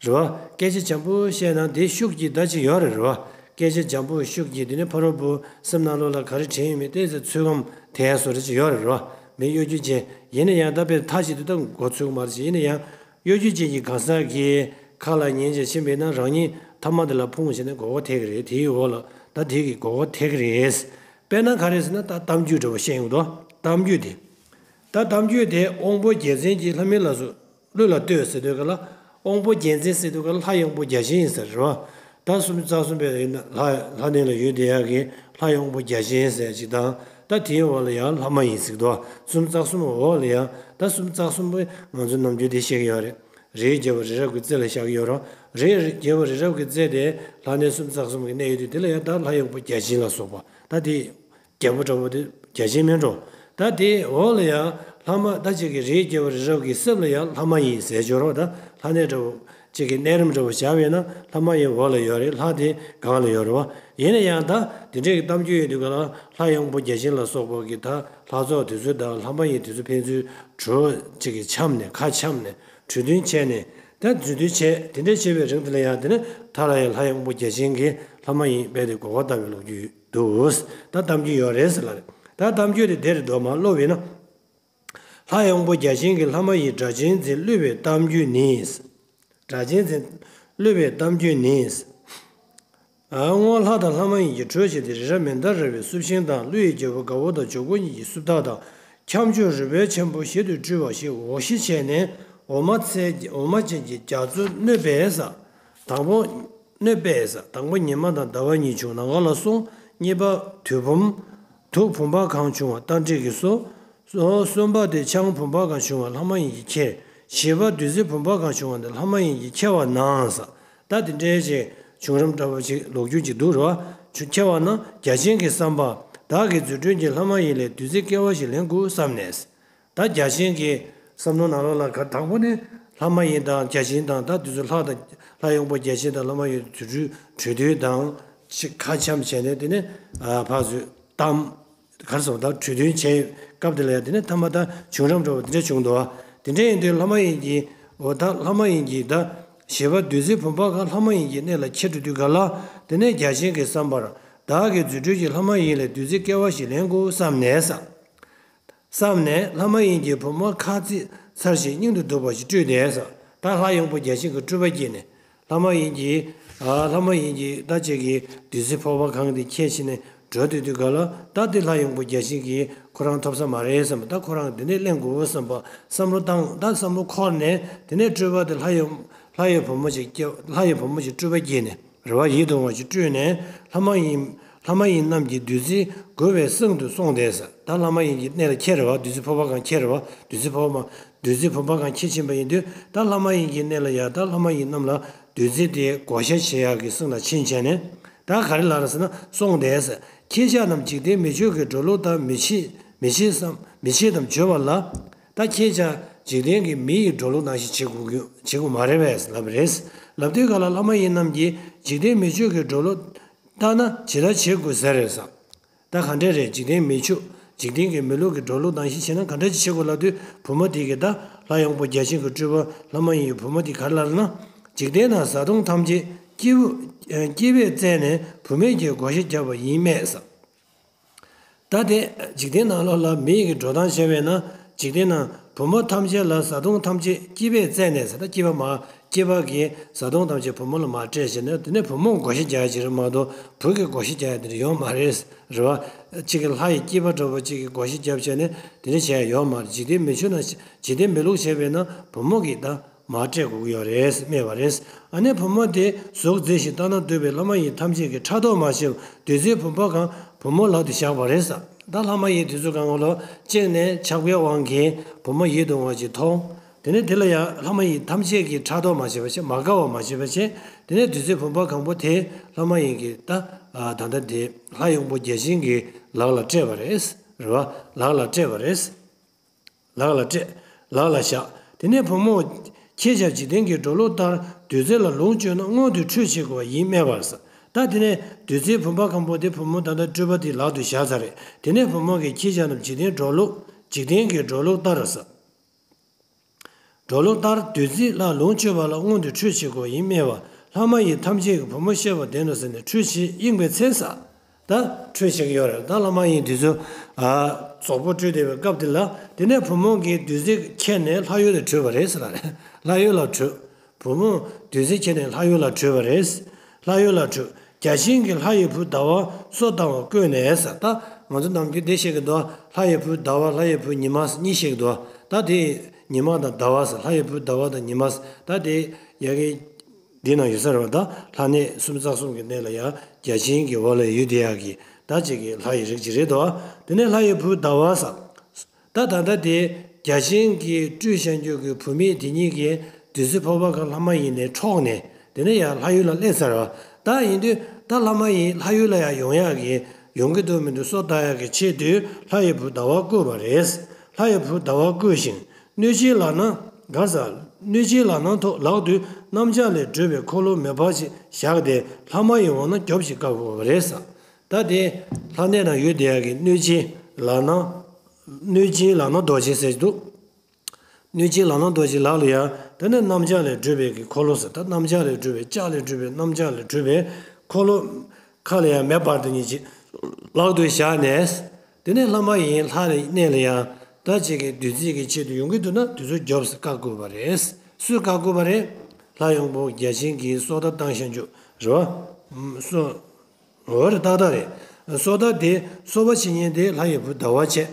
རེད་བ། སྐད་ཆ་འཇམ་པོ་བཤད་ན་དེ་ཤུགས་ཀྱིས་ད་ཅིག་ཡོད་རེད། རེད་བ། སྐད་ཆ་འཇམ་པོ་ཤུགས་ཀྱིས་དེ་ནས་ཕ་རོལ་པོ་སེམས་ནང་ལོགས་ལ་ག་རེ་དྲན་ཡོད་མེད་ཏོག་ཙམ་ཚོད་བགམ་ཐེབས་ཡ་བཟོ་འདྲ་ཅིག་ཡོད་རེད་རོ། མི་གཡོ་སྒྱུ་ཅན། ཡིན་ན་ཡང་ད་དཔེ་མཐའ་གཅིག་ཏུ་ད་མགོ་ཚོད་ཀྱི་མ་རེད་ཅིག་ཡིན་ན་ཡང་། གཡོ་སྒྱུ་ཅན་གྱི་གང་ཟག་གིས་ཁ་ལ་ཉན་བྱས་ཕྱིན་པས་ན་རང་ཉིད་ཐ་མ་དེ་ལ་ཕུང་བྱས་ནས་མགོ་སྐོར་ཐེབས་ཀྱི་རེད། དེའི་འོག་ལ་ད་དེ་གི་མགོ་སྐོར་ཐེབས་ཀྱི་རེད། དཔེར་ན་ག་རེ་ཟེར་ན་ད་གཏམ་རྒྱུད་འདྲ་བོ་བཤད་ཡོང་དོ། གཏམ་རྒྱུད་དེ། ད་གཏམ་རྒྱུད་དེ་དབང་པོ་རྒྱལ་མཚན་གྱིས་ལྷ་མིན་ལ་སོགས་གླུ་ལ་བསྟོད་ཟེར་དུས་ག་ལ། དབང་པོ་རྒྱལ་མཚན་ཟེར་དུས་ག་ལ་ལྷ་ཡི་དབང་པོ་བརྒྱ་བྱིན་ཡིན་ཟེར་རེད་བ། ད་སུམ་ཅུ་རྩ་གསུམ་པའི་ཡིན་ན་ལྷ་ལྷ་གནས་ལ་ཡོད་བསྡད་ཡག་གི་ལྷ་ཡི་དབང་པོ་བརྒྱ་བྱིན་ཟེར་ཅིག་དང་། ད་དེའི་འོག་ལ་ཡང་ལྷ་མ་ཡིན་ཟེར་གི་འདུག་སུམ་ཅུ་རྩ་གསུམ་འོག་ལ་ཡང་ད་སུམ་ཅུ་རྩ་གསུམ་པོ་ང་ཚོ་ནམ་རྒྱུན་དེ་བཤད་ཀྱི་ཡོད་རེད། རིའི་རྒྱལ་པོ་རི་རབ་ཀྱི་རྩེ་ལ་བཞག་གི་ཡོད་རེད། རིའི་རྒྱལ་པོ་རི་རབ་ཀྱི་རྩེ་དེ་ལྷ་གནས་སུམ་ཅུ་རྩ་གསུམ་གྱི་གནས་ཡོད་དུས་དེ་ལ་ཡང་ད་ལྷ་ཡི་དབང་པོ་བརྒྱ་བྱིན་ལ་སོགས་པ་ད་དེ། རྒྱལ་པོ་འདྲ་བོ་དེ་བརྒྱ་བྱིན་མིན་འགྲོ། ད་དེའི་འོག་ལ་ཡང་ལྷ་མ་ད་ཅིག་གི་རིའི་རྒྱལ་པོ་རི་རབ་ཀྱི་སྲིབ་ལ་ཡང་ལྷ་མ་ཡིན་ཟེར་སྦྱོར་བ་ད་ལྷ་གནས་འདྲ་བོ་ཅིག་གི་གནས་རིམ་འདྲ་བོ་བཞག་པས་ན་ལྷ་མ་ཡིན་འོག་ལ་ཡོད་རེད། ལྷ་དེ་སྒང་ལ་ཡོད་རེད་བ། ཡིན་ན་ཡང་ད་དེ་འདྲའི་གི་གཏམ་རྒྱུད་ཡོད་དུས་ག་ལ་ལྷ་ཡི་དབང་པོ་བརྒྱ་བྱིན་ལ་སོགས་པ་གི་ད་ལྷ་ཚོགས་དེ་ཚོ་དང་ལྷ་མ་ཡིན་དེ་ཚོ་ཕན་ཚུན་གྲོས་ཅིག་གི་འཆམ་ནས་ཁ་འཆམ་ནས་གྲོས་མཐུན་བྱས་ནས། ད་རྫུན་འདོན་བྱས་དེ་འདྲ་བྱས་པའི་རིང་དེ་ལ་ཡང་དེ་ནས་མཐའ་ལ་ཡང་ལྷ་ཡི་དབང་པོ་བརྒྱ་བྱིན་གྱིས་ལྷ་མ་ཡིན་རྦད་དེ་མགོ་སྐོར་བཏང་བའི་ལོ་རྒྱུས་འདུག་ད་གཏམ་རྒྱུད་ཡོད་རེད་ཟེར་ལ་རེད། ད་གཏམ་རྒྱུད་དེ་དེ་རེད་འདུག་མར་ཀློག་པས་ན། ལྷ་ཡི་དབང་པོ་བརྒྱ་བྱིན་གྱིས་ལྷ་མ་ཡིན་སྒྲ་གཅན་འཛིན་བསླུས་པའི་གཏམ་རྒྱུད་ནི། སྒྲ་གཅན་འཛིན་བསླུས་པའི་གཏམ་རྒྱུད་ནི། སྔོན་ལྷ་དང་ལྷ་མ་ཡིན་གྱིས་གྲོས་བྱས་ཏེ་རི་རབ་མནྡ་ར་བའི་སྲུབ་ཤིང་དང་ཀླུ་ཡི་རྒྱལ་པོ་དགའ་བོ་དང་ཇོ་བོ་གཉིས་ཀྱི་སྲུབ་ཐག་དང་ཁྱབ་འཇུག་རི་བོའི་ཆེན་པོ་ཞིག་ཏུ་སྤྲུལ་བ་ཞིག་འོག་གཞི་བྱས་ནས་འོ་མ་ཚལ་འོ་མ་ཅན་གྱི་རྒྱ་མཚོ་སྣོད་པས་ས། དང་པོ་སྣོད་པས་ས། དང་པོ་ཉི་མ་དང་ཟླ་བ་གཉིས་བྱུང་ནམ་མཁའ་ལ་སོང་། གཉིས་པ་དུག་བུམ། དུག་བུམ་པ་གང་བྱུང་བ་རྟ་མགྲིན་གྱིས་གསོ། གསོ་གསོན་པ་དེ་ཆང་བུམ་པ་གང་བྱུང་བ་ལྷ་མ་ཡིན་གྱིས་ཁྱེར། བཞི་པ་བདུད་རྩི་བུམ་པ་གང་བྱུང་བ་འདི་ལྷ་མ་ཡིན་གྱིས་ཁྱེར་བ་ན་ས། ད་དེ་འདྲའི་ཅིག་བྱུང་རིམ་འདྲ་བོ་ཅིག་ལོ་རྒྱུས་ཅིག་འདུག་རོ། ཆུ་ཁྱེར་བ་ན་བརྒྱ་བྱིན་གྱི་བསམ་པ། བདག་གི་རྫུ་འཕྲུལ་གྱིས་ལྷ་མ་ཡིན་ལས་བདུད་རྩི་སྐྱེ་བ་ཞིག་ལེན་དགོས་བསམ་ནས། ད་བརྒྱ་བྱིན་གྱི་བསམ་བློ་ནང་ལོགས་ལ་ག་དང་པོ་ནི་ལྷ་མ་ཡིན་དང་བརྒྱ་བྱིན་དང་ད་དུས་ཚོད་ལྷ་དང་ལྷ་ཡོང་པོ་བརྒྱ་བྱིན་དང་ལྷ་མ་ཡིན་དུས་གྲོས་གྲོས་མཐུན་དང་ཅིག་ཁ་འཆམ་བྱས་ནས་དེ་ནས་ཕར་ཚུར་གཏམ། ག་རེ་ཟེར་བ་ད་གྲོས་མཐུན་བྱས་སྐབས་དེ་ལ་ཡང་དེ་ནས་ཐ་མ་ད་བྱུང་རིམ་འདྲ་བོ་དེ་འདྲ་བྱུང་འདུག་བ། དེ་འདྲ་ཡིན་དུས་ལྷ་མ་ཡིན་གྱིས་འོ་ད་ལྷ་མ་ཡིན་གྱིས་ད་བཞི་པ་བདུད་རྩི་བུམ་པ་གང་ལྷ་མ་ཡིན་གྱི་གནས་ལ་ཁྱེར་འགྲོ་དུས་ག་ལ་དེ་ནས་བརྒྱ་བྱིན་གྱི་བསམ་པར་བདག་གི་རྫུ་འཕྲུལ་གྱིས་ལྷ་མ་ཡིན་ལས་བདུད་རྩི་སྐྱེ་བ་ཞིག་ལེན་དགོས་བསམ་ནས་ས། བསམ་ནས་ལྷ་མ་ཡིན་གྱིས་བུ་མོ་ཁ་ཚིག་ཚར་ཞིག་སྙིང་དུ་སྡུག་པ་ཞིག་སྤྲུལ་ཏེ་ས། ད་ལྷ་ཡོང་པོ་བརྒྱ་བྱིན་གྱི་སྤྲུལ་པ་སྐྱེས་ནས། ལྷ་མ་ཡིན་གྱིས། ཨ་ལྷ་མ་ཡིན་གྱིས་ད་ཅིག་གིས་བདུད་རྩི་ཕོར་པ་གང་དེ་ཁྱེར་ཕྱིན་ནས་འགྲོ་སྡོད་དུས་ག་ལ་ད་དེ་ལྷ་ཡོང་པོ་བརྒྱ་བྱིན་གྱིས་ཁོ་རང་ཐོབ་ས་མ་རེད་བསམ་པ་ད་ཁོ་རང་དེ་ནས་གླེང་དགོས་བསམ་པ་བསམ་བློ་བཏང་ད་བསམ་བློ་འཁོར་ནས་དེ་ནས་སྤྲུལ་པ་དེ་ལྷ་ཡོང་ལྷ་ཡི་བུ་མོ་ཞིག་སྐྱེ་ལྷ་ཡི་བུ་མོ་ཞིག་སྤྲུལ་པ་སྐྱེས་ནས་རེ་བ་ཡིད་དུ་འོང་བ་ཞིག་སྤྲུལ་ནས་ལྷ་མ་ཡིན་ལྷ་མ་ཡིན་རྣམས་ཀྱིས་བདུད་རྩི་བསྒོ་བའི་གསེང་དུ་སོང་སྟེ་ས། ད་ལྷ་མ་ཡིན་གྱི་གནས་ལ་ཁྱེར་རེ་བ་བདུད་རྩི་ཕོར་པ་གང་ཁྱེར་རེ་བ་བདུད་རྩི་ཕོར་པ་བདུད་རྩི་བུམ་པ་གང་ཁྱེར་ཕྱིན་པ་ཡིན་དུས་ད་ལྷ་མ་ཡིན་གྱི་གནས་ལ་ཡ་ད་ལྷ་མ་ཡིན་རྣམས་ལ་བདུད་རྩི་དེ་བགོ་བཤའ་བྱེད་ཡག་གི་གསེང་ལ་ཕྱིན་བྱས་ནས་ད་ག་རེ་ལབ་རེད་ཟེར་ན་སོང་སྟེ་ཟེར། ཁྱེད་ཅག་རྣམས་འཇིག་རྟེན་མི་ཆོས་ཀྱི་འགྲོ་ལུགས་ལྟར་མི་བྱེད་མི་བྱེད་སམ་མི་བྱེད་དམ་བརྗོད་པ་ལ། ད་ཁྱེད་ཅག་འཇིག་རྟེན་གྱི་མི་ཡི་འགྲོ་ལུགས་ནང་བཞིན་བྱེད་དགོས་ཀྱི་བྱེད་དགོས་མ་རེད་པས་ལབ་པ་རེད། ལབ་དུས་ག་ལ་ལྷ་མ་ཡིན་རྣམས་ཀྱིས་འཇིག་རྟེན་མི་ཆོས་ཀྱི་འགྲོ་ལུགས་ལྟར་ན་ཇི་ལྟར་བྱེད་དགོས་ཟེར་རེད་ཟེར། ད་ག་འདྲས་རེད། འཇིག་རྟེན་མི་ཆོས་འཇིག་རྟེན་གྱི་མི་ལུགས་ཀྱི་འགྲོ་ལུགས་ནང་བཞིན་བྱས་ན་ག་འདྲས་ཅིག་བྱེད་དགོས་ལབ་དུས་བུ་མོ་དེ་གིས་ད་ལྷ་ཡོང་པོ་བརྒྱ་བྱིན་གྱི་སྤྲུལ་པ་ལྷ་མ་ཡིན་གྱི་བུ་མོ་དེ་ག་རེ་ལབ་ན། འཇིག་རྟེན་ན་བཟའ་བཏུང་ཐམས་ཅད་སྐྱེས་བུ་སྐྱེས་པས་བཙལ་ནས་བུད་མེད་ཀྱིས་བགོ་བཤའ་བརྒྱབ་པ་ཡིན་སྨྲས་ཟེར། ད་དེ་འཇིག་རྟེན་ནང་ལོགས་ལ་མི་ཡི་གི་འགྲོ་སྟངས་བྱས་པས་ན་འཇིག་རྟེན་ན་བུ་མོ་ཐམས་ཅད་ལ་བཟའ་བཏུང་ཐམས་ཅད་སྐྱེས་པས་བཙལ་ནས་ཟེར་ད་སྐྱེས་པ་མ་སྐྱེས་པ་གིས་བཟའ་བཏུང་ཐམས་ཅད་བུ་མོ་ལ་མར་སྤྲད་བྱས་ནས་དེ་ནས་བུ་མོ་བགོ་བཤའ་རྒྱག་ཡ་ཅིག་རེད་མ་གཏོགས་བུ་གིས་བགོ་བཤའ་རྒྱག་ཡ་དེ་འདྲ་ཡོད་མ་རེད། རེད་བ། གཅིག་གི་ལྷ་ཡི་སྐྱེས་པ་འདྲ་པོ་གཅིག་གིས་བགོ་བཤའ་རྒྱབ་བྱས་ནས་དེ་འདྲ་བྱས་ཡ་ཡོད་མ་རེད། འཇིག་རྟེན་མི་ཆོས་ན་འཇིག་རྟེན་མི་ལུགས་བྱས་པས་ན་བུ་མོ་གིས་ད་མར་སྤྲད་དགོས་ཀྱི་ཡོད་རེད་སྨྲས་པ་རེད། ཨ་ནི་བུ་མོ་དེ་གཟུགས་མཛེས་ཤིང་ལྟ་ན་སྡུག་པའི་ལྷ་མ་ཡིན་ཐམས་ཅད་ཀྱིས་ཕྲག་དོག་མ་བྱས་པར་བདུད་རྩིའི་བུམ་པ་གང་བུ་མོ་ལག་ཏུ་བཞག་པ་རེད་ཟེར། ད་ལྷ་མ་ཡིན་དེ་ཚོ་གང་ལོ་གཅིག་ནས་ཆགས་པའི་དབང་གིས་བུ་མོ་ཡིད་དུ་འོང་བ་ཅིག་མཐོང་། དེ་ནས་དེ་ལ་ཡང་ལྷ་མ་ཡིན་ཐམས་ཅད་ཀྱིས་ཕྲག་དོག་མ་བྱས་པ་བྱས་མ་དགའ་བ་མ་བྱས་པ་བྱས་དེ་ནས་བདུད་རྩིའི་བུམ་པ་གང་པོ་དེ་ལྷ་མ་ཡིན་གྱིས་ད་ད་ལྟ་དེ་ལྷ་ཡོང་པོ་བརྒྱ་བྱིན་གྱི་ལག་ལ་སྤྲད་པ་རེད། རེད་བ། ལག་ལ་སྤྲད་པ་རེད། ལག་ལ་སྤྲད། ལག་ལ་བཞག་དེ་ནས་བུ་མོ། ཁྱེད་ཅག་འཇིག་རྟེན་གྱི་འགྲོ་ལུགས་ལྟར་བདུད་རྩི་ལ་ལོངས་སྤྱོད་ན་སྔོན་དུ་ཁྲུས་བྱེད་དགོས་པ་ཡིན་སྨྲས་པར་ཟེར། ད་དེ་ནས་བདུད་རྩིའི་བུམ་པ་གང་པོ་དེ་བུ་མོ་ད་ལྟ་སྤྲུལ་པ་དེའི་ལག་ཏུ་བཞག་ཚར་རེད། དེ་ནས་བུ་མོ་གིས་ཁྱེད་ཅག་རྣམས་འཇིག་རྟེན་འགྲོ་ལུགས་འཇིག་རྟེན་གྱི་འགྲོ་ལུགས་ལྟར་ཟེར། འགྲོ་ལུགས་ལྟར་བདུད་རྩི་ལ་ལོངས་སྤྱོད་པ་ལ་སྔོན་དུ་ཁྲུས་བྱེད་དགོས་པ་ཡིན་སྨྲས་པ། ལྷ་མ་ཡིན་ཐམས་ཅད་ཀྱི་བུ་མོ་བཤད་པ་བདེན་ནོ་ཟེར་ནས་ཁྲུས་བྱེད་གཡེངས་པའི་ཚེ་ས། ད་ཁྲུས་བྱེད་ཀྱི་ཡོད་རེད། ད་ལྷ་མ་ཡིན་དེ་ཚོ་ཨ་རྫོགས་པོ་སྤྲུལ་བསྡད་པའི་སྐབས་དེ་ལ། དེ་ནས་བུ་མོ་གིས་བདུད་རྩི་ཁྱེར་ནས་ལྷ་ཡུལ་ལ་བྲོས་པ་རེད་ཟེར་ལ་རེད། ལྷ་ཡུལ་ལ་བྲོས། བུ་མོ་བདུད་རྩི་ཁྱེར་ནས་ལྷ་ཡུལ་ལ་བྲོས་པ་རེད། ལྷ་ཡུལ་ལ་བྲོས། བརྒྱ་བྱིན་གྱིས་ལྷ་ཡི་བུ་ཟླ་བར་སོ་བཏང་བ་བཀོད་ནས་ཟེར། ད་ང་ཚོ་ནམ་རྒྱུན་དེ་བཤད་ཀྱི་འདུག་ལྷ་ཡི་བུ་ཟླ་བ། ལྷ་ཡི་བུ་ཉི་མ་ཟེར་གཉིས་བཤད་ཀྱི་འདུག་ད་དེ་ཉི་མ་དང་ཟླ་བ་ཟེར། ལྷ་ཡི་བུ་ཟླ་བ་དང་ཉི་མ་ཟེར། ད་དེ་ཡ་གི་འདི་ནང་ཡོད་ས་རེད་བ། ད་ལྷ་གནས་སུམ་རྩ་གསུམ་གྱི་གནས་ལ་ཡང་བརྒྱ་བྱིན་གྱི་འོག་ལ་ཡོད་བསྡད་ཡག་གི་ད་ཅིག་གི་ལྷ་ཡི་རིགས་ཅིག་རེད་དོ། དེ་ནས་ལྷ་ཡི་བུ་ཟླ་བ་ཟེར། ད་ད་ལྟ་དེ་བརྒྱ་བྱིན་གྱིས་སྤྲུལ་བཞག་རྒྱུ་གི་བུད་མེད་དེ་གཉིས་ཀྱིས་བདུད་རྩི་ཕོར་པ་གང་ལྷ་མ་ཡིན་ནས་འཕྲོག་ནས། དེ་ནས་ཡང་ལྷ་ཡུལ་ལ་སླེབས་ཚར་བ། ད་ཡིན་དུས་ད་ལྷ་མ་ཡིན་ལྷ་ཡུལ་ལ་ཡང་ཡོང་ཡག་གི་ཡོང་གི་འདུག་མི་འདུག་སོ་ལྟ་ཡག་གི་ཆེད་དུ་ལྷ་ཡི་བུ་ཟླ་བ་བསྐུལ་བ་རེད། ལྷ་ཡི་བུ་ཟླ་བ་བསྐུལ་ཞིང་། གནོད་སྦྱིན་ལག་ན་ག་ས། གནོད་སྦྱིན་ལག་ན་ཐོགས། ལག་ཏུ་གནམ་ལྕགས་ལས་གྲུབ་པའི་འཁོར་ལོ་མེ་འབར་ཅིག་བཞག་སྟེ་ལྷ་མ་ཡིན་འོངས་ན་རྒྱོབ་ཅིག་བཀའ་བསྒོ་བ་རེད་ཟེར། ད་དེ་ལྷ་གནས་ན་ཡོད་བསྡད་ཡག་གི་གནོད་སྦྱིན་ལག་ན། གནོད་སྦྱིན་ལག་ན་རྡོ་རྗེ་ཟེར་གྱི་འདུག་གནོད་སྦྱིན་ལག་ན་རྡོ་རྗེ་ལག་ལ་ཡང་དེ་ནས་གནམ་ལྕགས་ལས་གྲུབ་པའི་གི་འཁོར་ལོ་ཟེར། ད་གནམ་ལྕགས་ལས་གྲུབ་པའི་ལྕགས་ལས་གྲུབ་པའི་གནམ་ལྕགས་ལས་གྲུབ་པའི་འཁོར་ལོ། ཁ་ལ་ཡང་མེ་འབར་དེ་ཉིད་ཅིག་ལག་ཏུ་བཞག་ནས། དེ་ནས་ལྷ་མ་ཡིན་ལྷ་རི་གནས་ལ་ཡང་ད་ཅིག་གི་བདུད་རྩི་གི་ཆེད་དུ་ཡོང་གི་འདུག་ན་དེ་ཚོ་རྒྱོབ་ཟེར་བཀའ་བསྒོ་བ་རེད། སུས་བཀའ་བསྒོ་བ་རེད། ལྷ་ཡི་དབང་པོ་བརྒྱ་བྱིན་གྱིས་སོ་ལྟ་བཏང་བཞག་རྒྱུ་རེད་བ། སོ། འོ་རེད། ཏག་ཏག་རེད། སོ་ལྟ་དེ་སོ་པ་བྱེད་མཁན་དེ་ལྷ་ཡི་བུ་ཟླ་བ་བྱས།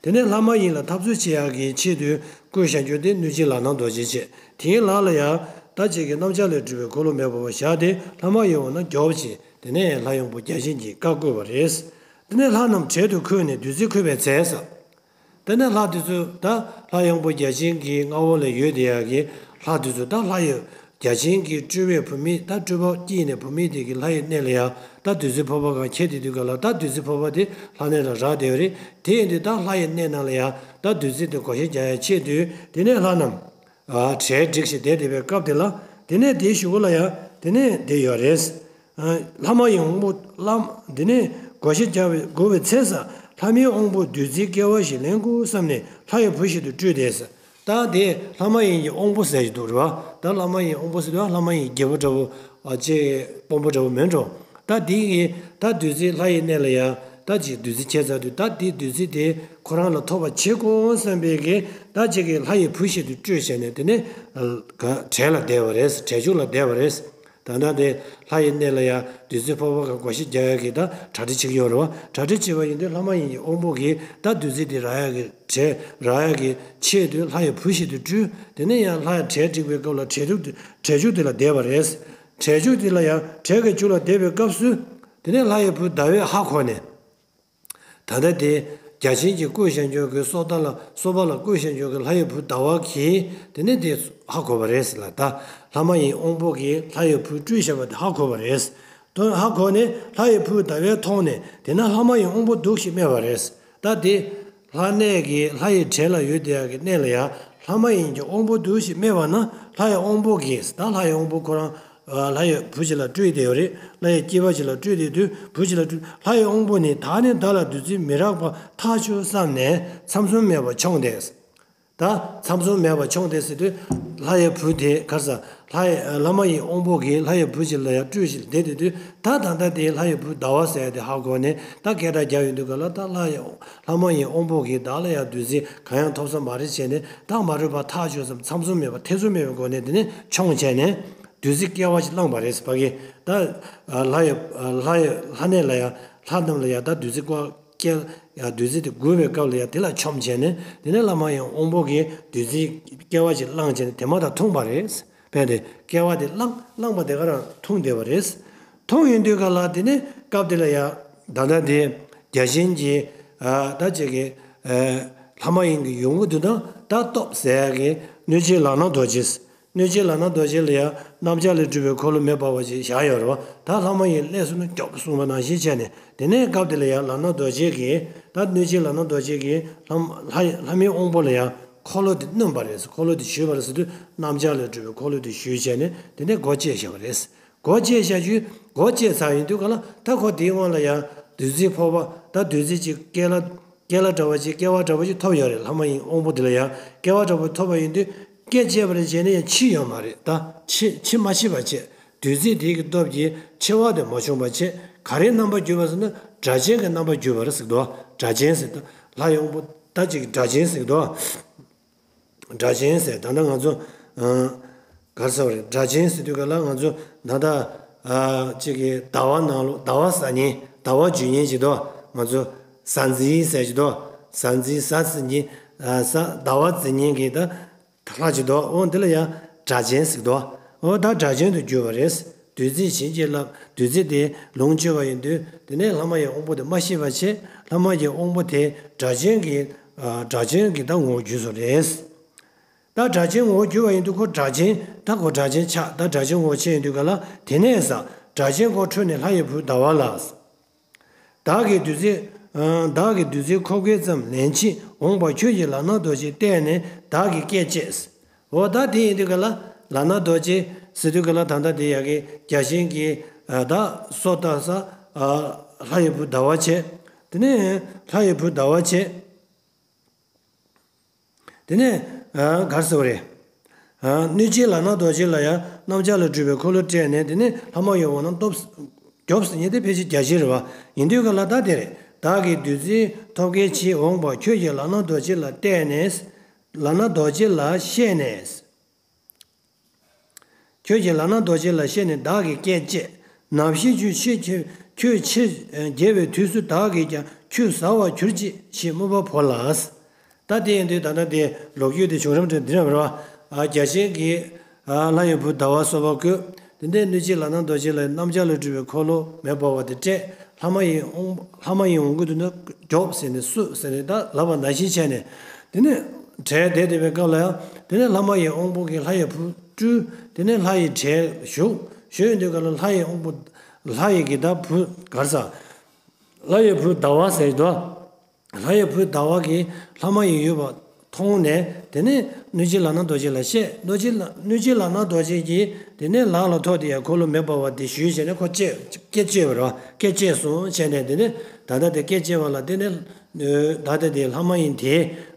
དེ་ནས་ལྷ་མ་ཡིན་ལ་འཐབ་རྩོད་བྱེད་ཡག་གི་ཆེད་དུ་བསྐུལ་བཞག་རྒྱུ་དེ་གནོད་སྦྱིན་ལག་ན་རྡོ་རྗེ་བྱས། དེའི་ལག་ལ་ཡང་ད་ཅིག་གི་གནམ་ལྕགས་ལས་གྲུབ་པའི་འཁོར་ལོ་མེ་འབར་བ་བཞག་སྟེ་ལྷ་མ་ཡིན་འོངས་ན་རྒྱོབ་ཅིག་དེ་ནས་ལྷ་ཡི་དབང་པོ་བརྒྱ་བྱིན་གྱིས་བཀའ་བསྒོས་པ་རེད། དེ་ནས་ལྷ་རྣམས་གྲལ་དུ་འཁོད་ནས་བདུད་རྩི་འཁོལ་བའི་ཚེ་ས། དེ་ནས་ལྷ་དེ་ཚོ་ད་ལྷ་ཡི་དབང་པོ་བརྒྱ་བྱིན་གྱི་མངའ་འོག་ལ་ཡོད་བསྡད་ཡག་གི་ལྷ་དེ་ཚོ་ད་ལྷ་ཡི་བརྒྱ་བྱིན་གྱི་སྤྲུལ་པའི་བུད་མེད། ད་སྤྲུལ་པ་སྐྱེས་ནས་བུད་མེད་དེ་གི་ལྷ་ཡི་གནས་ལ་ཡང་ད་བདུད་རྩི་ཕོར་པ་གང་ཁྱེར་དེ་དུས་ག་ལ་ད་བདུད་རྩི་ཕོར་པ་དེ་ལྷ་གནས་ལ་རག་བསྡད་ཡོད་རེད། དེ་ཡིན་དུས་ད་ལྷ་ཡི་གནས་ནང་ལ་ཡང་ད་བདུད་རྩི་དེ་བགོ་བཤའ་རྒྱག་ཡག་ཆེད་དུས་དེ་ནས་ལྷ་རྣམས་གྲལ་བསྒྲིགས་ཤིང་བསྡད་བསྡད་པའི་སྐབས་དེ་ལ། དེ་ནས་དེའི་གཞུག་གུ་ལ་ཡང་དེ་ནས་བསྡད་ཡོད་རེད། ལྷ་མ་ཡིན་དབང་པོ་ལྷ། དེ་ནས་བགོ་བཤའ་རྒྱག་པའི་བསྒོ་བའི་ཚེ་ས། ལྷ་མིན་དབང་པོ་བདུད་རྩིའི་སྐྱེ་བ་ཞིག་ལེན་དགོས་བསམ་ནས་ལྷ་ཡི་བུ་ཞིག་ཏུ་སྤྲུལ་ཏེ་ཟེར། ད་དེ་ལྷ་མ་ཡིན་གྱི་དབང་པོ་ཟེར་གྱི་འདུག་རེད་བ། ད་ལྷ་མ་ཡིན་དབང་པོ་ཟེར་དུས་ལྷ་མ་ཡིན་རྒྱལ་པོ་འདྲ་བོ། ཨ་ཅེ་དཔོན་པོ་འདྲ་བོ་མིན་འགྲོ། ད་དེ་གི་ད་བདུད་རྩི་ལྷ་ཡི་གནས་ལ་ཡང་ད་ཅིག་བདུད་རྩི་ཁྱེར་ཚར་དུས་ད་དེ་བདུད་རྩི་དེ་ཁོ་རང་ལ་ཐོབ་པ་བྱེད་དགོས་བསམ་པའི་གི་ད་ཅིག་གི་ལྷ་ཡི་བུ་ཞིག་ཏུ་སྤྲུལ་བྱས་ནས་དེ་ནས་གྲལ་ལ་བསྡད་པ་རེད། གྲལ་མཇུག་ལ་བསྡད་པ་རེད། ད་ལྟ་དེ་ལྷ་ཡི་གནས་ལ་ཡང་བདུད་རྩི་ཕོར་པ་གང་བགོ་བཤའ་རྒྱག་ཡག་གི་ད་གྲ་སྒྲིག་བྱེད་ཀྱི་ཡོད་རེད་བ། གྲ་སྒྲིག་བྱེད་པ་ཡིན་དུས་ལྷ་མ་ཡིན་གྱི་དབང་པོ་གིས་ད་བདུད་རྩི་དེ་རག་ཡག་གི་གྲལ་རག་ཡག་གི་ཆེད་དུ་ལྷ་ཡི་བུ་ཞིག་ཏུ་སྤྲུལ། དེ་ནས་ཡང་ལྷ་ཡི་གྲལ་བསྒྲིགས་པའི་སྐབས་ལ་གྲལ་མཇུག་དེ་གྲལ་མཇུག་དེ་ལ་བསྡད་པ་རེད། གྲལ་མཇུག་དེ་ལ་ཡང་གྲལ་གྱི་མཇུག་ལ་བསྡད་པའི་སྐབས་སུ། དེ་ནས་ལྷ་ཡི་བུ་ཟླ་བས་ཧ་གོ་ནས། ད་ལྟ་དེ་བརྒྱ་བྱིན་གྱིས་བསྐུལ་བཞག་རྒྱུ་གི་སོ་ལྟ་ལ་སོ་པ་ལ་བསྐུལ་བཞག་རྒྱུ་གི་ལྷ་ཡི་བུ་ཟླ་བ་གིས་དེ་ནས་དེ་ཧ་གོ་བ་རེད་ཟེར་ལ། ད་ལྷ་མ་ཡིན་དབང་པོ་གིས་ལྷ་ཡི་བུ་སྤྲུལ་བཞག་པ་དེ་ཧ་གོ་བ་རེད། དོན་ཧ་གོ་ནས་ལྷ་ཡི་བུ་ཟླ་བས་མཐོང་ནས་དེ་ན་ལྷ་མ་ཡིན་དབང་པོ་འདུག་ཞེས་སྨྲས་པ་རེད། ད་དེ་ལྷ་གནས་ཀྱི་ལྷ་ཡི་གྲལ་ལ་ཡོད་བསྡད་ཡག་གི་གནས་ལ་ཡང་ལྷ་མ་ཡིན་གྱི་དབང་པོ་འདུག་ཞེས་སྨྲས་པ་ན། ལྷ་ཡི་དབང་པོ་གིས་ད་ལྷ་ཡི་དབང་པོ་ཁོ་རང་ལྷ་ཡི་བུ་ཅིག་ལ་སྤྲུལ་བསྡད་ཡོད་རེད། ལྷ་ཡི་སྐྱེ་བ་ཅིག་ལ་སྤྲུལ་བསྡད་དུས་བུ་ཅིག་ལ་སྤྲུལ། ལྷ་ཡི་དབང་པོ་ནི་ད་ནི་བདག་ལ་བདུད་རྩི་མི་རག་པ་ཐག་ཆོད་བསམ་ནས་ཚམ་ཚོམ་མེད་པར་མཆོངས་ཏེ། ད་ཚམ་ཚོམ་མེད་པར་མཆོངས་ཏེ་ཟེར་དུས་ལྷ་ཡི་བུ་དེ་ག་རེ་ཟ། ལྷ་ཡི་ལྷ་མ་ཡིན་དབང་པོ་གིས་ལྷ་ཡི་བུ་ཅིག་ལ་ཡང་སྤྲུལ་ཞིག་བསྡད་དུས་དུས་ད་ད་ལྟ་དེ་ལྷ་ཡི་བུ་ཟླ་བ་ཟེར་ཡ་དེ་ཧ་གོ་ནས་ད་སྐད་གྲགས་རྒྱག་ཡོང་དུས་ག་ལ་ད་ལྷ་ཡི་ལྷ་མ་ཡིན་དབང་པོ་གིས་བདག་ལ་ཡང་བདུད་རྩི་གང་ཡང་ཐོབ་ས་མ་རེད་བྱས་ནས་ད་མ་རེད་པ་ཐག་ཆོད་བསམ་ཚམ་ཚོམ་མེད་པར་ཐེ་ཚོམ་མེད་པའི་སྒོ་ནས་དེ་ནས་མཆོངས་བྱས་ནས་བདུད་རྩི་སྐྱེ་བ་ཞིག་བླངས་པ་རེད་ཟེར་བ་གི། ད་ལྷ་ཡི་ལྷ་ཡི་ལྷ་གནས་ལ་ཡང་ལྷ་རྣམས་ལ་ཡང་ད་བདུད་རྩི་བཀོག་སྐྱེ་ཡང་བདུད་རྩི་དེ་བསྒུལ་བའི་སྐབས་ལ་ཡང་དེ་ལ་མཆོངས་བྱས་ནས་དེ་ནས་ལྷ་མ་ཡིན་དབང་པོ་གིས་བདུད་རྩིའི་སྐྱེ་བ་ཞིག་བླངས་བྱས་ནས་དེ་མ་ཐག་འཐུངས་པ་རེད། དཔེ་དེ་སྐྱེ་བ་དེ་བླངས་བླངས་པ་དེ་ག་རང་འཐུངས་བསྡད་པ་རེད། འཐུངས་ཡོང་དུས་ག་ལ་དེ་ནས་སྐབས་དེ་ལ་ཡང་ད་ལྟ་དེ་བརྒྱ་བྱིན་གྱིས་ད་ཅིག་གི་ལྷ་མ་ཡིན་གྱི་ཡོང་གི་འདུག་ན་ད་སྟོབས་ཟེར་ཡག་གི་གནོད་སྦྱིན་ལག་ན་རྡོ་རྗེ། གནོད་སྦྱིན་ལག་ན་རྡོ་རྗེ་ལ་ཡང་གནམ་ལྕགས་ལས་གྲུབ་པའི་འཁོར་ལོ་མེ་འབར་བ་ཅིག་བཞག་ཡོད་རེད་བ། ད་ལྷ་མ་ཡིན་སླེབས་སོང་ན་རྒྱོབ་གསུངས་པ་ནང་བཞིན་བྱས་ནས་དེ་ནས་སྐབས་དེ་ལ་ཡང་ལག་ན་རྡོ་རྗེ་གིས་ད་གནོད་སྦྱིན་ལག་ན་རྡོ་རྗེ་གིས་ལྷ་ལྷ་ལྷ་མིན་དབང་པོ་ལ་ཡང་འཁོར་ལོ་དེ་བསྣུན་པ་རེད། འཁོར་ལོ་དེ་གཞུས་པ་རེད་ཟེར་དུས་གནམ་ལྕགས་ལས་གྲུབ་པའི་འཁོར་ལོ་དེ་གཞུས་བྱས་ནས་དེ་ནས་སྒོ་བཅད་བཞག་པ་རེད། སྒོ་བཅད་བཞག་དུས་སྒོ་བཅད་ཚར་ཡོང་དུས་ག་ལ་ད་ཁོ་དེའི་སྔོན་ལ་ཡང་བདུད་རྩི་ཕོར་པ་ད་བདུད་རྩི་ཅིག་སྐེ་ལ། སྐེ་ལ་འདྲ་བ་ཅིག་སྐྱེ་བ་འདྲ་བ་ཅིག་ཐོབ་ཡོད་རེད། ལྷ་མ་ཡིན་དབང་པོ་འདི་ལ་ཡང་སྐྱེ་བ་འདྲ་བ་ཐོབ་པ་ཡིན་དུས་སྐེ་བཅད་པ་རེད་བྱས་ནས་ཡང་འཆི་ཡོད་མ་རེད། ད་འཆི་འཆི་མ་འཆི་བ་བྱས། བདུད་རྩི་དེ་གི་སྟོབས་ཀྱིས་འཆི་བ་དེ་མ་བྱུང་བ་བྱས། ག་རེའི་རྣམ་པ་བརྒྱུད་པ་ཟེར་ན། སྒྲ་གཅན་གྱི་རྣམ་པ་བརྒྱུད་པ་རེད་ཟེར་གི་འདུག་སྒྲ་གཅན་ཟེར་དུས་ལྷ་ཡི་དབང་པོ་ད་ཅིག་སྒྲ་གཅན་ཟེར་གི་འདུག་སྒྲ་གཅན་ཟེར་ད་ལྟ་ང་ཚོ་ཨ་ག་རེ་ཟེར་བ་རེད། སྒྲ་གཅན་ཟེར་དུས་ག་ལ་ང་ཚོ་ད་ལྟ་ཨ་ཅིག་གི་ཟླ་བ་ནང་ལོགས་ཟླ་བ་ཟ་མཁན་ཟླ་བ་འཇུ་མཁན་ཅིག་འདུག་ང་ཚོ་ཟ་འཛིན་ཟེར་ཅིག་འདུག་ཟ་འཛིན་ཟ་འཛིན་གྱི་ཨ་ཟ་ཟླ་བ་འཛིན་མཁན་གྱི་ད་ལྷ་ཅིག་འདུག་འོ་འདི་ལ་ཡང་སྒྲ་གཅན་ཟེར་གི་འདུག་འོ་ད་སྒྲ་གཅན་དུ་གྱུར་པ་རེད། བདུད་རྩི་བྱིན་གྱིས་བརླབས། བདུད་རྩི་དེ་ལོངས་སྤྱོད་པ་ཡིན་དུས་དེ་ནས་ལྷ་མ་ཡི་དབང་པོ་དེ་མ་ཤི་བ་བྱས། ལྷ་མ་ཡི་དབང་པོ་དེ་སྒྲ་གཅན་གྱི་ཨ་སྒྲ་གཅན་གྱི་ད་ངོ་བོ་བརྒྱུད་སོང་རེད། ད་སྒྲ་གཅན་ངོ་བོ་བརྒྱུད་པ་ཡིན་དུས་ཁོ་སྒྲ་གཅན་ད་ཁོ་སྒྲ་གཅན་ཆགས། ད་སྒྲ་གཅན་ངོ་བོ་ཆགས་ཡིན་དུས་ག་ལ་དེ་ནས་ས་སྒྲ་གཅན་ཁོ་འཕྲོས་ནས་ལྷ་ཡི་བུ་ཟླ་བ་ལ། བདག་གིས་བདུད་རྩི། ཨ་བདག་གིས་བདུད་རྩི་ཁོབ་ཀའི་ཙམ་ལན་ཅིག་འོངས་པ་ཁྱོད་ཀྱིས་ལག་ན་རྡོ་རྗེ་བལྟས་ནས་བདག་གིས་སྐད་ཅེས། འོ་ད་དེ་ཡིན་དུས་ག་ལ་ལག་ན་རྡོ་རྗེ་ཟེར་དུས་ག་ལ་ད་ལྟ་དེ་ཡ་གི་བརྒྱ་བྱིན་གྱིས་ཨ་ད་སོ་བཏབ་ས་ཨ་ལྷ་ཡི་བུ་ཟླ་བ་བྱས། དེ་ནས་ལྷ་ཡི་བུ་ཟླ་བ་བྱས། དེ་ནས་ཨ་ག་རེ་ཟེར་བ་རེད། ཨ་གནོད་སྦྱིན་ལག་ན་རྡོ་རྗེ་ལ་ཡང་རྣམ་ཅོག་ལས་གྲུབ་པའི་འཁོར་ལོ་སྤྲས་ནས་དེ་ནས་ལྷ་མ་ཡི་དབང་པོ་རྣམས་སྟོབས་རྒྱོབ་ཟེར་མཁན་དེ་ཕལ་ཆེར་བརྒྱ་བྱིན་རེད་བ། ཡིན་དུས་ག་ལ་ད་དེ་རེད། བདག་གིས་བདུད་རྩི་ཐོབ་གལ་ཆེ་འོངས་པ་ཁྱོད་ཀྱིས་ལག་ན་རྡོ་རྗེ་ལ་བལྟས་ནས། ལག་ན་རྡོ་རྗེ་ལ་བཤད་ནས། ཁྱོད་ཀྱིས་ལག་ན་རྡོ་རྗེ་ལ་བཤད་ནས་བདག་གིས་སྐད་ཅེས། ནམ་ཞིག་ཁྱོད་ཕྱིར་ཁྱོད་ཕྱིར་རྒྱལ་བའི་དུས་སུ་བདག་གིས་ཀྱང་ཁྱོད་ཟ་བར་གྱུར་ཅིག་ཞེས་དམོད་པ་བོར་ལ། ད་དེ་ཡིན་དུས་ད་ལྟ་དེ་ལོ་རྒྱུས་དེ་བྱུང་རིམ་དེ་འདི་འདྲ་རེད་བ། ཨ་བརྒྱ་བྱིན་གྱིས་ཨ་ལྷ་ཡི་བུ་ཟླ་བ་གསོལ་བ་བཀོད། དེ་ནས་གནོད་སྦྱིན་ལག་ན་རྡོ་རྗེ་ལ་རྣམ་ཅོག་ལས་གྲུབ་པའི་འཁོར་ལོ་མེ་འབར་བ་དེ་སྤྲད། ལྷ་མ་ཡི་དབང་ལྷ་མ་ཡི་དབང་པོ་དེ་ནི་རྒྱོབ་ཟེར་ནས་སུ་ཟེར་ནས་ད་ལབ་པ་ནང་བཞིན་བྱས་ནས། དེ་ནས་གྲལ་བསྡད་བསྡད་པའི་སྐབས་ལ་ཡང་དེ་ནས་ལྷ་མ་ཡི་དབང་པོ་གིས་ལྷ་ཡི་བུ་སྤྲུལ། དེ་ནས་ལྷ་ཡི་གྲལ་ཞུགས། ཞུགས་ཡོང་དུས་ག་ལ་ལྷ་ཡི་དབང་པོ་ལྷ་ཡི་གི་ད་བུ་ག་རེ་ཟ། ལྷ་ཡི་བུ་ཟླ་བ་ཟེར་དོ། ལྷ་ཡི་བུ་ཟླ་བ་གིས་ལྷ་མ་ཡི་ཡོད་པ་མཐོང་ནས་དེ་ནས་གནོད་སྦྱིན་ལག་ན་རྡོ་རྗེ་ལ་བཤད། གནོད་སྦྱིན་ལག་གནོད་སྦྱིན་ལག་ན་རྡོ་རྗེ་གིས་དེ་ནས་ལག་ལ་ཐོགས་ཏེ་ཡང་འཁོར་ལོ་མེ་འབར་བ་དེ་ཞུས་བྱས་ནས་ཁོ་སྐད་སྐད་བཅོས་པ་རེད་བ། སྐད་བཅོས་སོང་བྱས་ནས་དེ་ནས་ད་ལྟ་དེ་སྐད་བཅོས་པ་ལ་དེ་ནས་ད་ལྟ་དེ་ལྷ་མ་ཡིན་དེ་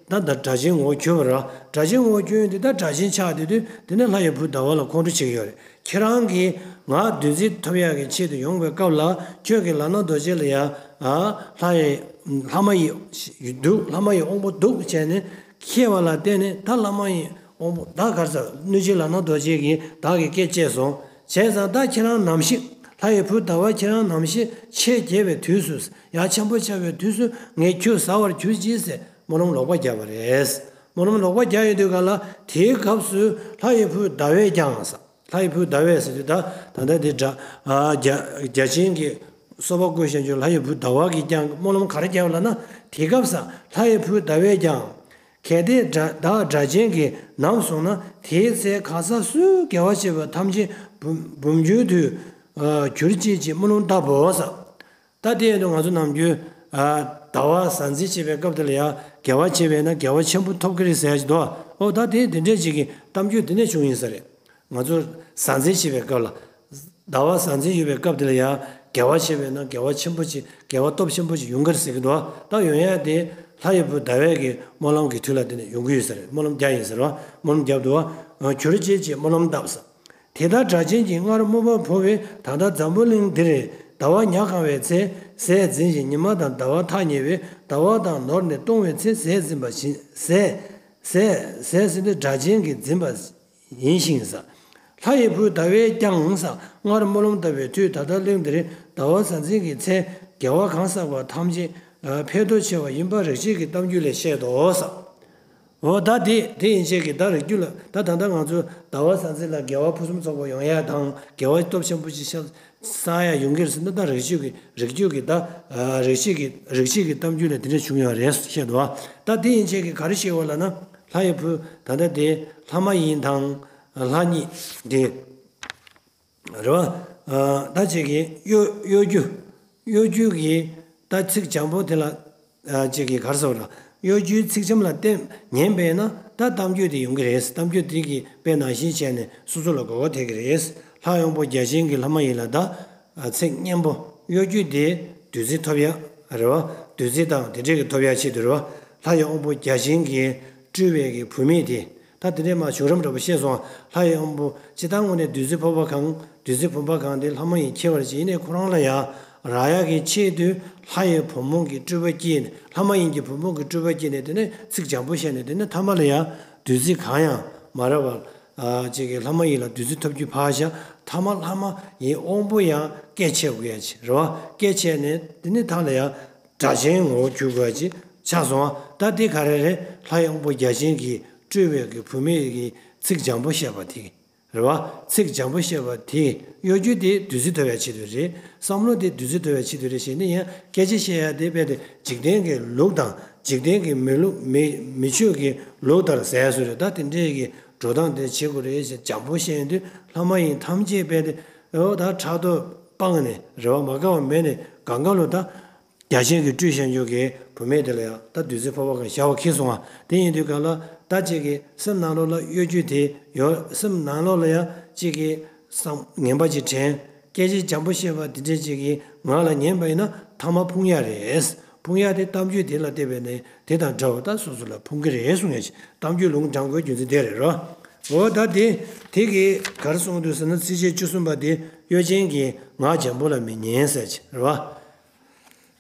ད་ད་སྒྲ་གཅན་ངོ་བོ་གྱུར་པ་རེད་བ། སྒྲ་གཅན་ངོ་བོ་གྱུར་ཡོང་དུས་ད་སྒྲ་གཅན་ཆགས་དེ་དུས་དེ་ནས་ལྷ་ཡི་བུ་ཟླ་བ་ལ་ཁོང་ཁྲོ་བྱེད་ཀྱི་ཡོད་རེད། ཁྱེད་རང་གིས་ང་བདུད་རྩི་ཐོབ་ཡག་གི་ཆེད་དུ་ཡོང་བའི་སྐབས་ལ་ཁྱོད་ཀྱི་ལག་ན་རྡོ་རྗེ་ལ་ཡང་ཨ་ལྷ་ཡི་ལྷ་མ་ཡི་འདུག་ལྷ་མ་ཡི་དབང་པོ་འདུག་བྱས་ནས་ཁྱེར་བ་ལ་བརྟེན་ནས་ད་ལྷ་མ་ཡི་དབང་པོ་ད་ག་རེ་ཟ། གནོད་སྦྱིན་ལག་ན་རྡོ་རྗེ་གིས་བདག་གི་སྐད་བཅད་སོང་། བྱས་ཙང་ད་ཁྱེད་རང་ནམ་ཞིག་ལྷ་ཡི་བུ་ཟླ་བ་ཁྱེད་རང་ནམ་ཞིག་ཆེས་རྒྱས་པའི་དུས་སུ་ཡང་ཆེན་པོ་ཆགས་པའི་དུས་སུ་ངས་ཁྱོད་ཟ་བར་གྱུར་ཅིག་ཟེར་སྨོན་ལམ་ལོག་པ་བརྒྱབ་པ་རེད། སྨོན་ལམ་ལོག་པ་བརྒྱབ་ཡོང་དུས་ག་ལ་དེའི་སྐབས་སུ་ལྷ་ཡི་བུ་ཟླ་བས་ཀྱང་ཟ། ལྷ་ཡི་བུ་ཟླ་བས་ཟེར་དུས་ད་ད་ལྟ་དེ་སྒྲ་ཨ་བརྒྱ་བརྒྱ་བྱིན་གྱིས་གསོལ་བ་བཀོད་བཞིན་གྱི་ལྷ་ཡི་བུ་ཟླ་བ་གིས་ཀྱང་སྨོན་ལམ་ག་རེ་བརྒྱབ་ལབ་ན། དེ་སྐབས་སུ་ལྷ་ཡི་བུ་ཟླ་བས་ཀྱང་། གལ་ཏེ་སྒྲ་བདག་སྒྲ་གཅན་གྱིས་ནམ་གསུངས་ན་དེའི་ཚེ་གང་ཟག་སུ་དགེ་བ་བྱས་པ་ཐམས་ཅད་འབུམ་འབུམ་འགྱུར་དུ་གྱུར་ཅིག་ཅེས་སྨོན་ལམ་བཏབ་བོ་ཟེར། ད་དེ་ཡིན་དུས་ང་ཚོ་ནམ་རྒྱུན་ཨ་ཟླ་བ་གཟའ་འཛིན་བྱེད་པའི་སྐབས་དེ་ལ་ཡང་དགེ་བ་བྱས་པས་ན་དགེ་བ་ཆེན་པོ་ཐོབ་ཀྱི་རེད་ཟེར་ཡ་ཞིག་འདུག་ཨོ་ད་དེ་དེ་འདྲས་ཅིག་གི་གཏམ་རྒྱུད་དེ་ནས་བྱུང་ཡིན་ས་རེད། ང་ཚོ་གཟའ་འཛིན་བྱེད་པའི་སྐབས་ལ། ཟླ་བ་གཟའ་འཛིན་ཡོད་པའི་སྐབས་དེ་ལ་ཡང་དགེ་བ་བྱས་པས་ན་དགེ་བ་ཆེན་པོ་ཅིག་དགེ་བ་སྟོབས་ཆེན་པོ་ཅིག་ཡོང་གི་རེད་ཟེར་གྱི་འདུག་ད་ཡོང་ཡ་དེ་ལྷ་ཡི་བུ་ཟླ་བས་ཀྱི་སྨོན་ལམ་གྱི་མཐུ་ལ་དེ་ནས་ཡོང་གི་ཡོད་ས་རེད། སྨོན་ལམ་རྒྱག་ཡིན་ཟེར་བ། སྨོན་ལམ་བརྒྱབ་འདུག་བ། གྱུར་ཅིག་ཅེས་སྨོན་ལམ་བཏབ་ས། དེ་ལྟར་སྒྲ་གཅན་གྱིས་སྔར་དམོད་པ་བོར་བས་ད་ལྟ་འཛམ་བུ་གླིང་འདིར་ཟླ་བ་ཉ་གང་བའི་ཚེ་ཟས་འཛིན་ཞིང་ཉི་མ་དང་ཟླ་བ་ཐག་ཉེ་བས་ཟླ་བ་དང་ནོར་ནས་ལྟུང་བའི་ཚེ་ཟས་འཛིན་པ་བཞིན་ཟས་ཟས་ཟས་ཟེར་ཏེ་སྒྲ་གཅན་གྱིས་འཛིན་པ་ཡིན་ཞིང་ཟ། ལྷ་ཡི་བུ་ཟླ་བས་ཀྱང་ཟ། སྔར་སྨོན་ལམ་བཏབ་པའི་མཐུས་ད་ལྟ་གླིང་འདིར་ཟླ་བ་གཟའ་འཛིན་གྱི་ཚེ་དགེ་བ་གང་བསགས་པ་ཐམས་ཅད་ཕན་ཐོགས་ཆེ་བ་ཡིན་པ་རིགས་བྱེད་ཀྱི་གཏམ་རྒྱུད་ལས་བཤད་དོ་ཟ། འོ་ད་དེ་དེ་ཡན་ཆད་ཀྱི་ད་རིགས་རྒྱུད་ལ་ད་ད་ལྟ་ང་ཚོ་ཟླ་བ་གཟའ་འཛིན་ལ་དགེ་བ་ཕུན་སུམ་ཚོགས་པ་ཡོང་ཡ་དང་དགེ་བ་སྟོབས་ཆེན་པོ་ཅིག་བསགས་ཡ་ཡོང་གི་རེད་ཟེར་ན། ད་རིགས་རྒྱུད་ཀྱི་རིགས་རྒྱུད་ཀྱི་ད་རིགས་རྒྱུད་ཀྱི་རིགས་རྒྱུད་ཀྱི་གཏམ་རྒྱུད་ལ་དེ་འདྲ་བྱུང་ཡོད་རེད་བཤད་འདུག་ད་དེ་ཡན་ཆད་ཀྱི་ག་རེ་བཤད་འོ་ལབ་ན། ལྷ་ཡི་བུ་ད་ལྟ་དེ་ལྷ་མ་ཡིན་དང་ལྷ་གཉིས་དེ། རེད་བ། ད་ཅིག་གིས་གཡོ་གཡོ་སྒྱུ། གཡོ་སྒྱུ་གི་ད་ཚིག་འཇམ་པོ་དེ་ལ་ཅིག་གིས་ག་རེ་ཟེར་བ་ར། གཡོ་སྒྱུའི་ཚིག་འཇམ་ལ་བརྟེན་ཉན་པས་ན་ད་གཏམ་རྒྱུད་དེ་ཡོང་གི་རེད། གཏམ་རྒྱུད་དེ་གི་དཔེ་ནང་བཞིན་བྱས་ནས་སོ་སོ་ལ་གོ་བ་ཐེབས་ཀྱི་རེད། ལྷ་དབང་པོ་བརྒྱ་བྱིན་གྱིས་ལྷ་མ་ཡིན་ལ་ད་ཚིག་སྙན་པོ་གཡོ་སྒྱུ་དེ་བདུད་རྩི་ཐོབ་ཡ་རེད་བ། བདུད་རྩི་དང་དེ་འདྲས་ཀྱི་ཐོབ་ཡ་ཆེད་དུ་རེད་བ། ལྷ་ཡི་དབང་པོ་བརྒྱ་བྱིན་གྱིས་སྤྲུལ་བའི་གི་བུད་མེད་དེ། ད་དེ་འདྲའི་མ་བྱུང་རབས་འདྲ་པོ་བཤད་སོང་། ལྷ་ཡི་དབང་པོ་སྤྱིར་བཏང་ངོས་ནས་བདུད་རྩི་ཕོར་པ་གང་། བདུད་རྩི་བུམ་པ་གང་དེ་ལྷ་མ་ཡིན་ཁྱེར་བར་བྱེད། ཡིན་ནའི་ཁོ་རང་ལ་ཡང་རག་ཡག་གི་ཆེད་དུ་ལྷ་ཡི་བུ་མོ་གི་སྤྲུལ་པ་སྐྱེས་ནས། ལྷ་མ་ཡིན་གྱི་བུ་མོ་གི་སྤྲུལ་པ་སྐྱེས་ནས། དེ་ནས་ཚིག་འཇམ་པོ་བཤད་ནས། དེ་ནས་ཐ་མ་ལ་ཡང་བདུད་རྩི་གང་ཡང་མ་རག་པར། ཨ་ཅིག་གིས་ལྷ་མ་ཡིན་ལ་བདུད་རྩི་ཐོབ་རྒྱུ་ཕར་བཞག་ཐ་མ་ལྷ་མ་ཡི་དབང་པོ་ཡང་སྐད་ཆད་དགོས་ཡ་ཅིག་རེད་བ། སྐད་ཆད་ནས་དེ་ནས་ཐ་ལ་ཡང་སྒྲ་གཅན་ངོ་བོར་གྱུར་དགོས་ཡ་ཅིག་ཆགས་སོང་བ། ད་དེ་ག་རེ་རེད། ལྷ་ཡི་དབང་པོ་བརྒྱ་བྱིན་གྱིས་སྤྲུལ་བའི་གི་བུད་མེད་ཀྱི་ཚིག་འཇམ་པོ་བཤད་པ་དེ་རེད་བ། ཚིག་འཇམ་པོ་བཤད་པ་དེ་གཡོ་སྒྱུ་དེ་བདུད་རྩི་ཐོབ་ཡ་ཆེད་དུ་རེད། བསམ་བློ་དེ་བདུད་རྩི་ཐོབ་ཡ་ཆེད་དུ་རེད་ཟེར་ནས། ཡང་སྐད་ཆ་བཤད་ཡ་དེ་རྦད་དེ་འཇིག་རྟེན་གྱི་ལུགས་དང་། འཇིག་རྟེན་གྱི་མི་ལུགས། མི་མི་ཆོས་ཀྱི་ལུགས་ལྟར་ཟེར་ཡ་བཟོ་རེད། ད་དེ་འདྲའི་གི་འགྲོ་སྟངས་དེ་བྱེད་དགོས་རེད་ཟེར་འཇམ་པོ་བཤད་དུས། ལྷ་མ་ཡིན་ཐམས་ཅད་རྦད་དེ་འོ་ད་ཕྲག་དོག་སྤངས་ནས་རེད་བ། མ་དགའ་བ་མེད་ནས་གང་ག་ལོ་ད། བརྒྱ་བྱིན་གྱིས་སྤྲུལ་བཞག་རྒྱུ་གི་བུད་མེད་དེ་ལ་ཡང་ད་བདུད་རྩི་ཕོར་པ་གང་བཞག་པ་ཁེལ་སོང་བ། དེ་ཡིན་དུས་ག་ལ་ད་ཅིག་གི་སེམས་ནང་ལོགས་ལ་གཡོ་སྒྱུ་དེ་ཡོད། སེམས་ནང་ལོགས་ལ་ཡང་ཅིག་གི་བསམ་ངན་པ་ཅིག་དྲན། སྐད་ཆ་འཇམ་པོ་བཤད་པ་དེ་འདྲ་ཅིག་གི་ངག་ལ་ཉན་པ་ཡིན་ན་ཐ་མ་ཕུང་ཡ་རེད། ཕུང་ཡ་དེ་གཏམ་རྒྱུད་དེ་ལ་བལྟས་པས་ནས་དེ་དང་འདྲ་བ་ད་སོ་སོ་ལ་ཕུང་གི་རེད་གསུང་ཡ་ཞིག་གཏམ་རྒྱུད་ལུང་དྲངས་དགོས་རྒྱུ་མཚན་དེ་རེད་རོ། འོ་ད་དེ་དེ་གི་ག་རེ་གསུངས་འདུག་ཟེར་ན། ཚིགས་བཅད་བཅུ་གསུམ་པ་དེ་གཡོ་ཅན་གྱི་ངག་འཇམ་པོ་ལ་མི་ཉན་ཟེར་ཅིག་རེད་བ།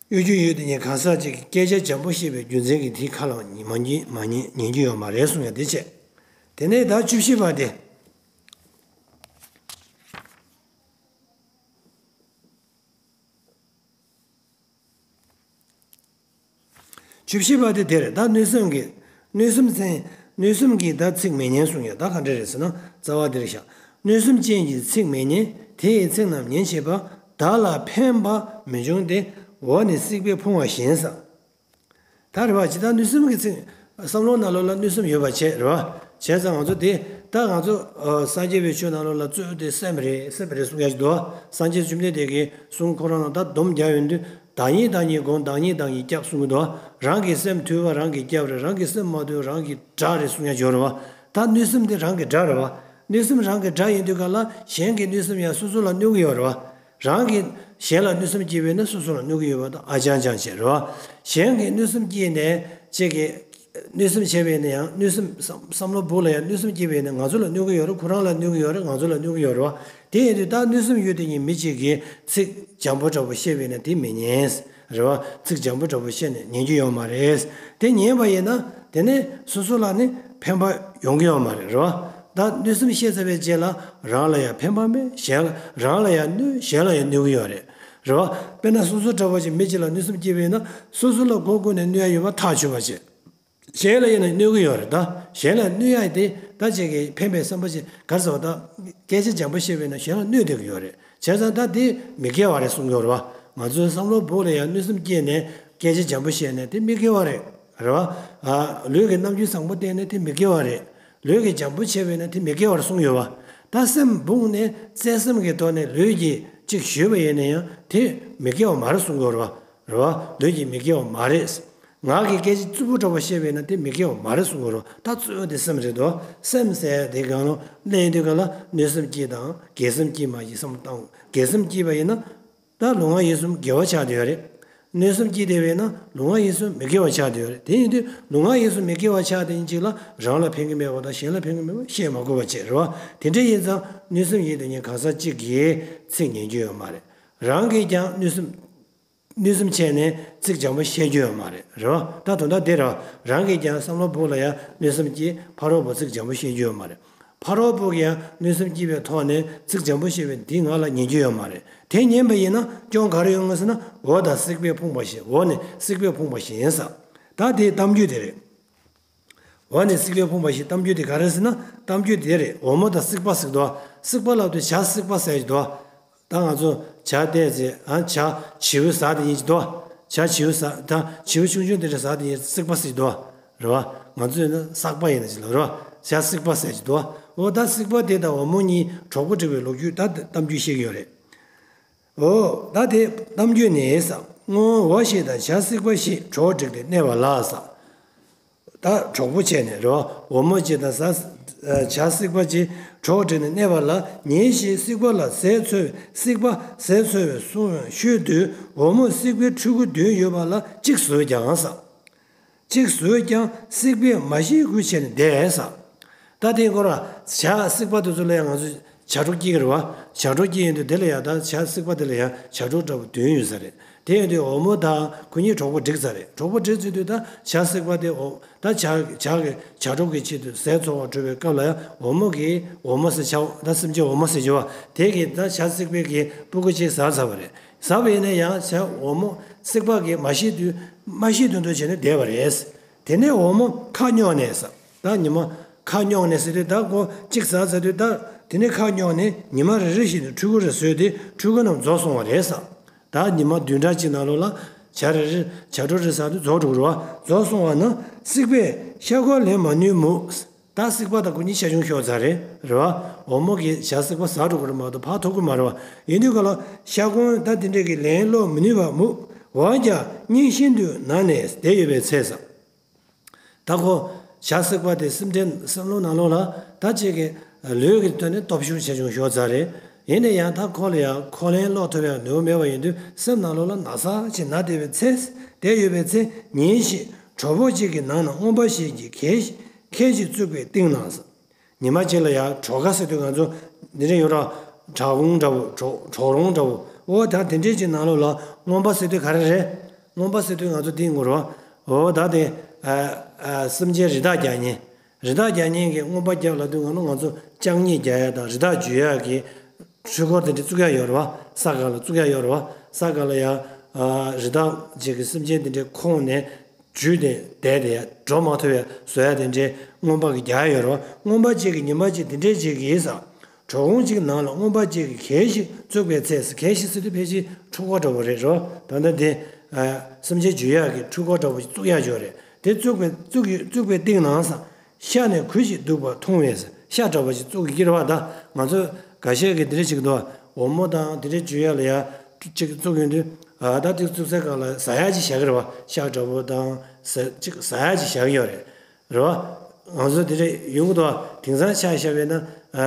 གཡོ་སྒྱུ་ཡོད་དེ་ཉིད་གང་ཟག་ཅིག་གིས་སྐད་ཆ་འཇམ་པོ་བཤད་པའི་རྒྱུ་མཚན་གྱིས་དེའི་ཁ་ལ་མ་ཉན་མ་ཉན་ཉན་རྒྱུ་ཡོད་མ་རེད་གསུང་ཡ་དེ་བྱས། དེ་ནས་ད་བཅུ་བཞི་པ་དེ། བཅུ་བཞི་པ་དེ་དེ་རེད། ད་གནོད་སེམས་ཀྱི་གནོད་སེམས་ཅན་གནོད་སེམས་ཀྱིས་ད་ཚིག་མི་ཉན་གསུང་ཡ་ད་ག་འདྲ་རེད་ཟེར་ན། རྩ་བ་འདིར་བཞག་གནོད་སེམས་ཅན་གྱིས་ཚིག་མི་ཉན། དེ་ཡི་ཚིག་རྣམས་ཉན་བྱེད་པ། བདག་ལ་ཕན་པ་མི་འབྱུང་སྟེ། འོག་ནི་སྲིད་པས་ཕུང་བ་བཞིན་ཟེར། ད་རེད་བ། ཇི་ལྟར་གནོད་སེམས་ཀྱི་ཚིག་བསམ་བློ་ནང་ལོགས་ལ་གནོད་སེམས་ཡོད་པ་བྱས་རེད་བ། བྱས་ཙང་ང་ཚོ་དེ་ད་ང་ཚོ་ཨ་སངས་རྒྱས་པའི་ཆོས་ནང་ལོགས་ལ་གཙོ་བོ་དེ་སེམས་རེད། སེམས་རེད་གསུང་ཡ་ཞིག་འདུག་སངས་རྒྱས་བཅོམ་ལྡན་འདས་ཀྱིས་གསུང་ཁོ་རང་ལ་ད་སྡོམ་རྒྱག་ཡོང་དུས། བདག་ཉིད་བདག་ཉིད་སྒོམ། བདག་ཉིད་བདག་ཉིད་སྐྱབས་གསུང་གི་འདུག་རང་གི་སེམས་དུལ་བ་རང་གི་སྐྱབས་རེད། རང་གི་སེམས་མ་དུལ་བ་རང་གི་དགྲ་རེད་གསུང་ཡ་ཅིག་ཡོད་རེད་བ། ད་གནོད་སེམས་དེ་རང་གི་དགྲ་རེད་བ། གནོད་སེམས་རང་གི་དགྲ་ཡིན་དུས་ག་ལ་གཞན་གྱི་གནོད་སེམས་ཡང་སོ་སོ་ལ་གནོད་ཀྱི་ཡོད་རེད་བ། རང་གིས་གཞན་ལ་གནོད་སེམས་སྐྱེས་པས་ན་སོ་སོ་ལ་གནོད་ཀྱི་ཡོད་པ་དང་ཨ་ཅང་ཅང་བྱེད་རོ། གཞན་གྱིས་གནོད་སེམས་སྐྱེས་ནས་ཅིག་གིས་གནོད་སེམས་བྱས་པས་ན་ཡང་གནོད་སེམས་བསམ་བསམ་བློ་བུ་ལ་ཡང་གནོད་སེམས་སྐྱེས་པས་ན་ང་ཚོ་ལ་གནོད་ཀྱི་ཡོད་རེད། ཁོ་རང་ལ་གནོད་ཀྱི་ཡོད་རེད། ང་ཚོ་ལ་གནོད་ཀྱི་ཡོད་རེད་བ། དེ་ཡིན་དུས་ད་གནོད་སེམས་ཡོད་དེ་ཉིད་མི་གཅིག་གིས་ཚིག་འཇམ་པོ་འདྲ་པོ་བཤད་པས་ན་དེ་མི་ཉན། རེད་བ། ཚིག་འཇམ་པོ་འདྲ་པོ་བཤད་ནས་ཉན་རྒྱུ་ཡོད་མ་རེད། དེ་ཉན་པ་ཡིན་ན་དེ་ནས་སོ་སོ་ལ་ནི་ཕན་པ་ཡོང་གི་ཡོད་མ་རེད། རེད་བ། ད་གནོད་སེམས་བཤད་ཚར་བའི་རྗེས་ལ་རང་ལ་ཡང་ཕན་པ་མེད། གཞན་ལ་རང་ལ་ཡང་གནོད། གཞན་ལ་ཡང་གནོད་ཀྱི་ཡོད་རེད། རེད་བ། དཔེར་ན་སོ་སོ་འདྲ་པོ་ཅིག་མི་གཅིག་ལ་གནོད་སེམས་སྐྱེས་པ་ཡིན་ན་སོ་སོ་ལ་མགོ་སྒུར་ནས་གནོད་ཡ་ཡོད་པ་ཐག་ཆོད་པ་བྱེད། གཞན་ལ་ཡིན་ན་གནོད་ཀྱི་ཡོད་རེད། ད་གཞན་ལ་གནོད་ཡ་དེ་ད་ཅིག་གིས་ཕན་པའི་བསམ་པ་ཅིག་ག་རེ་ཟེར་བ། ད་སྐད་ཆ་འཇམ་པོ་བཤད་པས་ན་གཞན་ལ་གནོད་བསྡད་ཀྱི་ཡོད་རེད། བྱས་ཙང་ད་དེ་མི་དགེ་བ་རེད་གསུང་གི་ཡོད་རེད་བ། ང་ཚོའི་བསམ་བློ་བོ་ལ་ཡང་གནོད་སེམས་སྐྱེས་ནས་སྐད་ཆ་འཇམ་པོ་བཤད་ནས་དེ་མི་དགེ་བ་རེད། རེད་བ། ཨ་ལུས་ཀྱི་རྣམ་འགྱུར་བཟང་པོ་བསྟན་ནས་དེ་མི་དགེ་བ་རེད། ལུས་ཀྱི་འཇམ་པོ་བྱས་པས་ན་དེ་མི་དགེ་བར་གསུངས་ཡོད་བ། ད་སེམས་ཕུང་ནས་བརྩེ་སེམས་ཀྱི་ཐོག་ནས་ལུས་ཀྱིས་ཅིག་ཞུས་པ་ཡིན་ན་ཡང་དེ་མི་དགེ་བ་མ་རེད་གསུང་གི་ཡོད་རེད་བ། རེད་བ། ལུས་ཀྱིས་མི་དགེ་བ་མ་རེད། ངག་གིས་སྐད་ཆ་རྩུབ་པོ་འདྲ་བོ་བཤད་པས་ན་དེ་མི་དགེ་བ་མ་རེད་གསུང་གི་ཡོད་རེད་བ། ད་གཙོ་བོ་དེ་སེམས་རེད་དོ། སེམས་ཟེར་ཡ་དེ་གང་ལོ་གནས་དུས་ག་ལ་གནོད་སེམས་སྐྱེས་དང་དགེ་སེམས་སྐྱེས་མ་ཡིན་བསམ་བཏང་། དགེ་སེམས་སྐྱེས་པ་ཡིན་ན། ད་ལུས་ངག་ཡིད་གསུམ་དགེ་བ་ཆགས་བསྡད་ཡོད་རེད། གནོད་སེམས་སྐྱེས་བསྡད་པས་ན་ལུས་ངག་ཡིད་གསུམ་མི་དགེ་བ་ཆགས་བསྡད་ཡོད་རེད། དེ་ཡིན་དུས་ལུས་ངག་ཡིད་གསུམ་མི་དགེ་བ་ཆགས་བསྡད་ཡིན་ཅིག་ལ་རང་ལ་ཕན་གྱི་མེད་པ་དང་གཞན་ལ་ཕན་གྱི་མེད་པ་བཤད་མ་དགོས་པ་བྱས་རེད་བ། དེ་འདྲ་ཡིན་ཙང་གནོད་སེམས་ཡོད་དེ་ཉིད་གང་ཟག་གཅིག་གིས་ཚིག་ཉན་རྒྱུ་ཡོད་མ་རེད། རང་གིས་ཀྱང་གནོད་སེམས་གནོད་སེམས་བྱས་ནས་ཚིག་འཇམ་པོ་བཤད་རྒྱུ་ཡོད་མ་རེད། རེད་བ། ད་དོན་དག་དེ་རེད་བ། རང་གིས་ཀྱང་བསམ་བློ་བོ་ལ་ཡང་གནོད་སེམས་སྐྱེས། ཕ་རོལ་པོ་ཚིག་འཇམ་པོ་བཤད་རྒྱུ་ཡོད་མ་རེད། ཕ་རོལ་པོ་གིས་ཡང་གནོད་སེམས་སྐྱེས་པའི་ཐོག་ནས་ཚིག་འཇམ་པོ་བཤད་པའི་འདི་ང་ལ་ཉན་རྒྱུ་ཡོད་མ་རེད། དེ་ཉན་པ་ཡིན་ན་སྐྱོན་ག་རེ་ཡོང་ངམ་ཟེར་ན། འོག་དང་སྲིད་པས་ཕུང་བ་བཞིན། འོག་ནི་སྲིད་པས་ཕུང་བ་བཞིན་ཡིན་ས། ད་དེའི་གཏམ་རྒྱུད་དེ་རེད། འོག་ནི་སྲིད་པས་ཕུང་བ་བཞིན། གཏམ་རྒྱུད་དེ་ག་རེ་ཟེར་ན། གཏམ་རྒྱུད་དེ་རེད། འོ་མ་དང་སྲིད་པ་ཟེར་གི་འདུག་སྲིད་པ་ལབ་དུས་བྱ་སྲིད་པ་ཟེར་གི་འདུག་ད་ང་ཚོ་བྱ་བལྟས་ཚེ་ཨ་བྱ་བྱིའུ་ཟ་དེ་ཡིན་གྱི་འདུག་བྱ་བྱིའུ་ཟ། ད་བྱིའུ་ཆུང་ཆུང་དེ་འདྲ་ཟ་དེ་ཡིན་སྲིད་པ་ཟེར་གི་འདུག་རེད་བ། ང་ཚོས་ན་བསགས་པ་ཡིན་ན་ཅི་ལ་རེད་བ། བྱ་སྲིད་པ་ཟེར་གྱི་འདུག་འོ་ད་སྲིད་པ་དེ་དང་འོ་མ་གཉིས་གྲོགས་པོ་འགྲིག་པའི་ལོ་རྒྱུས་ད་གཏམ་རྒྱུད་བཤད་ཀྱི་ཡོད་རེད། འོ་ད་དེ་གཏམ་རྒྱུད་ནི་ས། སྔོན་འོ་ཞིག་དང་བྱ་སྲིད་པ་ཞིག་གྲོགས་བསྒྲིགས་ཏེ་གནས་པ་ལ་ས། ད་གྲོགས་པོ་བྱས་ནས་རོ། འོ་མ་གཅིག་དང་ས། བྱ་སྲེག་པ་གཅིག་གྲོགས་བསྒྲིགས་ནས་གནས་པ་ལ། ཉིན་ཞིག་སྲེག་པ་ལ་ཟས་འཚོལ་བའི་སྲེག་པ་ཟས་འཚོལ་བའི་སྲུང་བའི་ཤོད་དུས་འོ་མ་སྲེག་པའི་ཕྲུ་གུ་བདུན་ཡོད་པ་ལ་གཅིག་ཟོས་ཀྱང་ས། གཅིག་ཟོས་ཀྱང་སྲེག་པས་མ་ཤེས་ཁུལ་བྱས་ནས་བསྡད་ས། ད་དེའི་སྐོར་ལ་བྱ་བསྲེགས་པ་དེ་ཚོ་ལ་ཡང་ང་ཚོས་བྱ་སྒྲོ་སྐྱེ་གི་རེད་བ། བྱ་སྒྲོ་སྐྱེ་ཡོང་དུས་དེ་ལ་ཡང་ད་བྱ་བསྲེགས་པ་དེ་ལ་ཡང་བྱ་སྒྲོ་འདྲ་བོ་བདུན་ཡོད་ས་རེད། དེ་ཡོང་དུས་འོལ་མོ་དང་ཁོ་གཉིས་གྲོགས་པོ་འགྲིག་ཚར་རེད། གྲོགས་པོ་འགྲིག་ཚར་དུས་ད་བྱ་བསྲེགས་པ་དེ་འོ་ད་བྱ་བྱ་གི་བྱ་སྒྲོ་གི་ཆེད་དུ་ཟས་འཚོལ་བར་འགྲོ་བའི་སྐབས་ལ་ཡང་འོལ་མོ་གིས་འོལ་མོ་ཟེར་བྱ་ད་སེམས་ཅན་འོལ་མོ་ཟེར་གྱི་བ་དེ་གིས་ད་བྱ་བསྲེགས་པའི་གི་སྤུ་གུ་གཅིག་ཟ་ཚར་བ་རེད། ཟ་བ་ཡིན་ན་ཡང་བྱ་འོལ་མོ་བསྲེགས་པ་གིས་མ་ཤེས་དུས་མ་ཤེས་དུས་འདྲ་བྱས་ནས་བསྡད་པ་རེད། དེ་ནས་འོལ་མོ་ཁ་རྙོག་ནས་ཟ། ད་ཉི་མ་ཁ་རྙོག་ནས་ཟེར་དུས་ད་ཁོ་གཅིག་ཟ་ཟ་དུས་ད་དེ་ནས་ཁ་རྙོག་ནས་ཉི་མ་རེ་རེ་བཞིན་དུ་ཕྲུ་གུ་རེ་བཟོས་ཏེ་ཕྲུ་གུ་རྣམས་རྫོགས་སོང་བ་རེད་ཟེར། ད་ཉི་མ་བདུན་ཕྲག་གཅིག་ནང་ལོགས་ལ་བྱ་རེ་རེ་བྱ་སྒྲོ་རེ་ཟ་དུས་རྫོགས་འགྲོ་གི་རེད་བ། རྫོགས་སོང་བ་ན་བསྲེགས་པས་ཤ་ཁོལ་ལེན་མ་ནུས་མོད། ད་བསྲེགས་པ་དང་ཁོ་གཉིས་ཤ་ཆུང་ཤོར་ཚར་རེད་རེད་བ། འོལ་མོ་གིས་བྱ་བསྲེགས་པ་ཟ་འགྲོ་གི་རེད་མ་གཏོགས་ཕར་ཐུག་གི་མ་རེད་བ། ཡིན་དུས་ག་ལ་ཤ་ཁོལ་ད་དེ་འདྲས་ཀྱི་ལན་སློག་མི་ནུས་པ་མོད། འོན་ཀྱང་སྙིང་ཤིན་ཏུ་ན་ནས་བསྡད་ཡོད་པའི་ཚེ་ཟེར། ད་ཁོ་བྱ་བསྲེགས་པ་དེ་སེམས་ཁྲལ་བསམ་བློ་ནང་ལོགས་ལ་ད་ཅིག་གི་ལུས་ཀྱི་ཐོག་ནས་སྟོབས་ཤུགས་ཆེ་ཆུང་ཤོར་ཚར་རེད། ཡིན་ན་ཡང་ད་ཁོ་ལ་ཡང་ཁོ་ལན་སློག་ཐུབ་ཡག་ནུས་པ་མེད་པ་ཡིན་དུས་སེམས་ནང་ལོགས་ལ་ན་ཚ་ཅིག་ན་བསྡད་པའི་ཚེ། བསྡད་ཡོད་པའི་ཚེ་ཉིན་ཞིག་གྲོག་པོ་གཅིག་གི་ནང་ན་རྔོན་པ་ཞིག་གིས་གད་གད་ཅིག་བཙུགས་པའི་སྟེང་ན་ཟེར། ཉི་མ་གཅིག་ལ་ཡང་གྲོག་ཁ་ཟེར་དུས་ང་ཚོ་འདི་འདྲ་ཡོད་ར། བྲག་ཁུང་འདྲ་བོ་གྲོག་གྲོག་རོང་འདྲ་བོ། འོ་ད་དེ་འདྲས་ཀྱི་ནང་ལོགས་ལ་རྔོན་པ་ཟེར་དུས་ག་རེ་རེད། རྔོན་པ་ཟེར་དུས་ང་ཚོ་འདི་ངོ་ར། འོ་ད་དེ་ཨ་ཨ་སེམས་ཅན་རི་དྭགས་རྒྱག་མཁན། རི་དྭགས་རྒྱག་མཁན་གྱི་རྔོན་པ་རྒྱག་ལབ་དུས་ང་ཚོ་ང་ཚོ་ལྕགས་གཉིས་རྒྱག་ཡ་དང་རི་དྭགས་འཇུ་ཡ་གི་འཕྲུལ་འཁོར་དེ་འདྲས་བཙུགས་ཡ་ཡོད་རེད་བ། ས་ག་ལ་བཙུགས་ཡ་ཡོད་རེད་བ། ས་ག་ལ་ཡ་ཨ་རི་དྭགས་ཅིག་གི་སེམས་ཅན་དེ་འདྲས་ཁོང་ནས། འཇུས་ཏེ་བསྡད་དེ་འགྲོ་མ་ཐུབ་པའི་བཟོ་ཡ་དེ་འདྲའི་རྔོན་པ་གིས་རྒྱག་ཡ་ཡོད་རེད་བ། རྔོན་པ་གཅིག་གིས་ཉི་མ་གཅིག་དེ་འདྲའི་གཅིག་གིས་ཟེར། གྲོག་ཁུང་གཅིག་ནང་ལ་རྔོན་པ་གཅིག་གིས་གད་ཞིག་བཙུགས་པའི་ཚེ་ཟེར། གད་ཞིག་ཟེར་དུས་ཕལ་ཆེར་འཕྲུལ་འཁོར་འདྲ་བོ་རེད་རོ། ད་ལྟ་དེ་ཨ་སེམས་ཅན་འཇུ་ཡག་གི་འཕྲུལ་འཁོར་འདྲ་བོ་ཞིག་བཙུགས་ཡག་ཅིག་ཡོད་རེད། དེ་བཙུགས་པའི་བཙུགས་ཡོད་བཙུགས་པའི་སྟེང་ནང་ཟེར། ཤ་ནས་གོས་ཤིག་བདུག་པ་མཐོང་བས་ཟེར། ཤ་འདྲ་བོ་ཞིག་བཙུགས་ཀྱི་རེད་བ། ད་ང་ཚོ་འགའ་ཤས་ཀྱིས་དེ་འདྲ་ཅིག་འདུག་འོལ་མོ་དང་དེ་འདྲ་འཇུ་ཡག་ལ་ཡ་གཅིག་བཙུགས་ཡོང་དུས། ཨ་ད་དེ་བཙུགས་སའི་སྒང་ལ་ཟ་ཡག་ཅིག་བཞག་གི་རེད་བ། ཤ་འདྲ་བོ་དང་ཟ་ཅིག་ཟ་ཡག་ཅིག་བཞག་གི་ཡོད་རེད། རེད་བ། ང་ཚོ་དེ་འདྲ་ཡོང་གི་འདུག་དེང་སང་ཆ་བཞག་པ་ཡིན་ན། ཨ་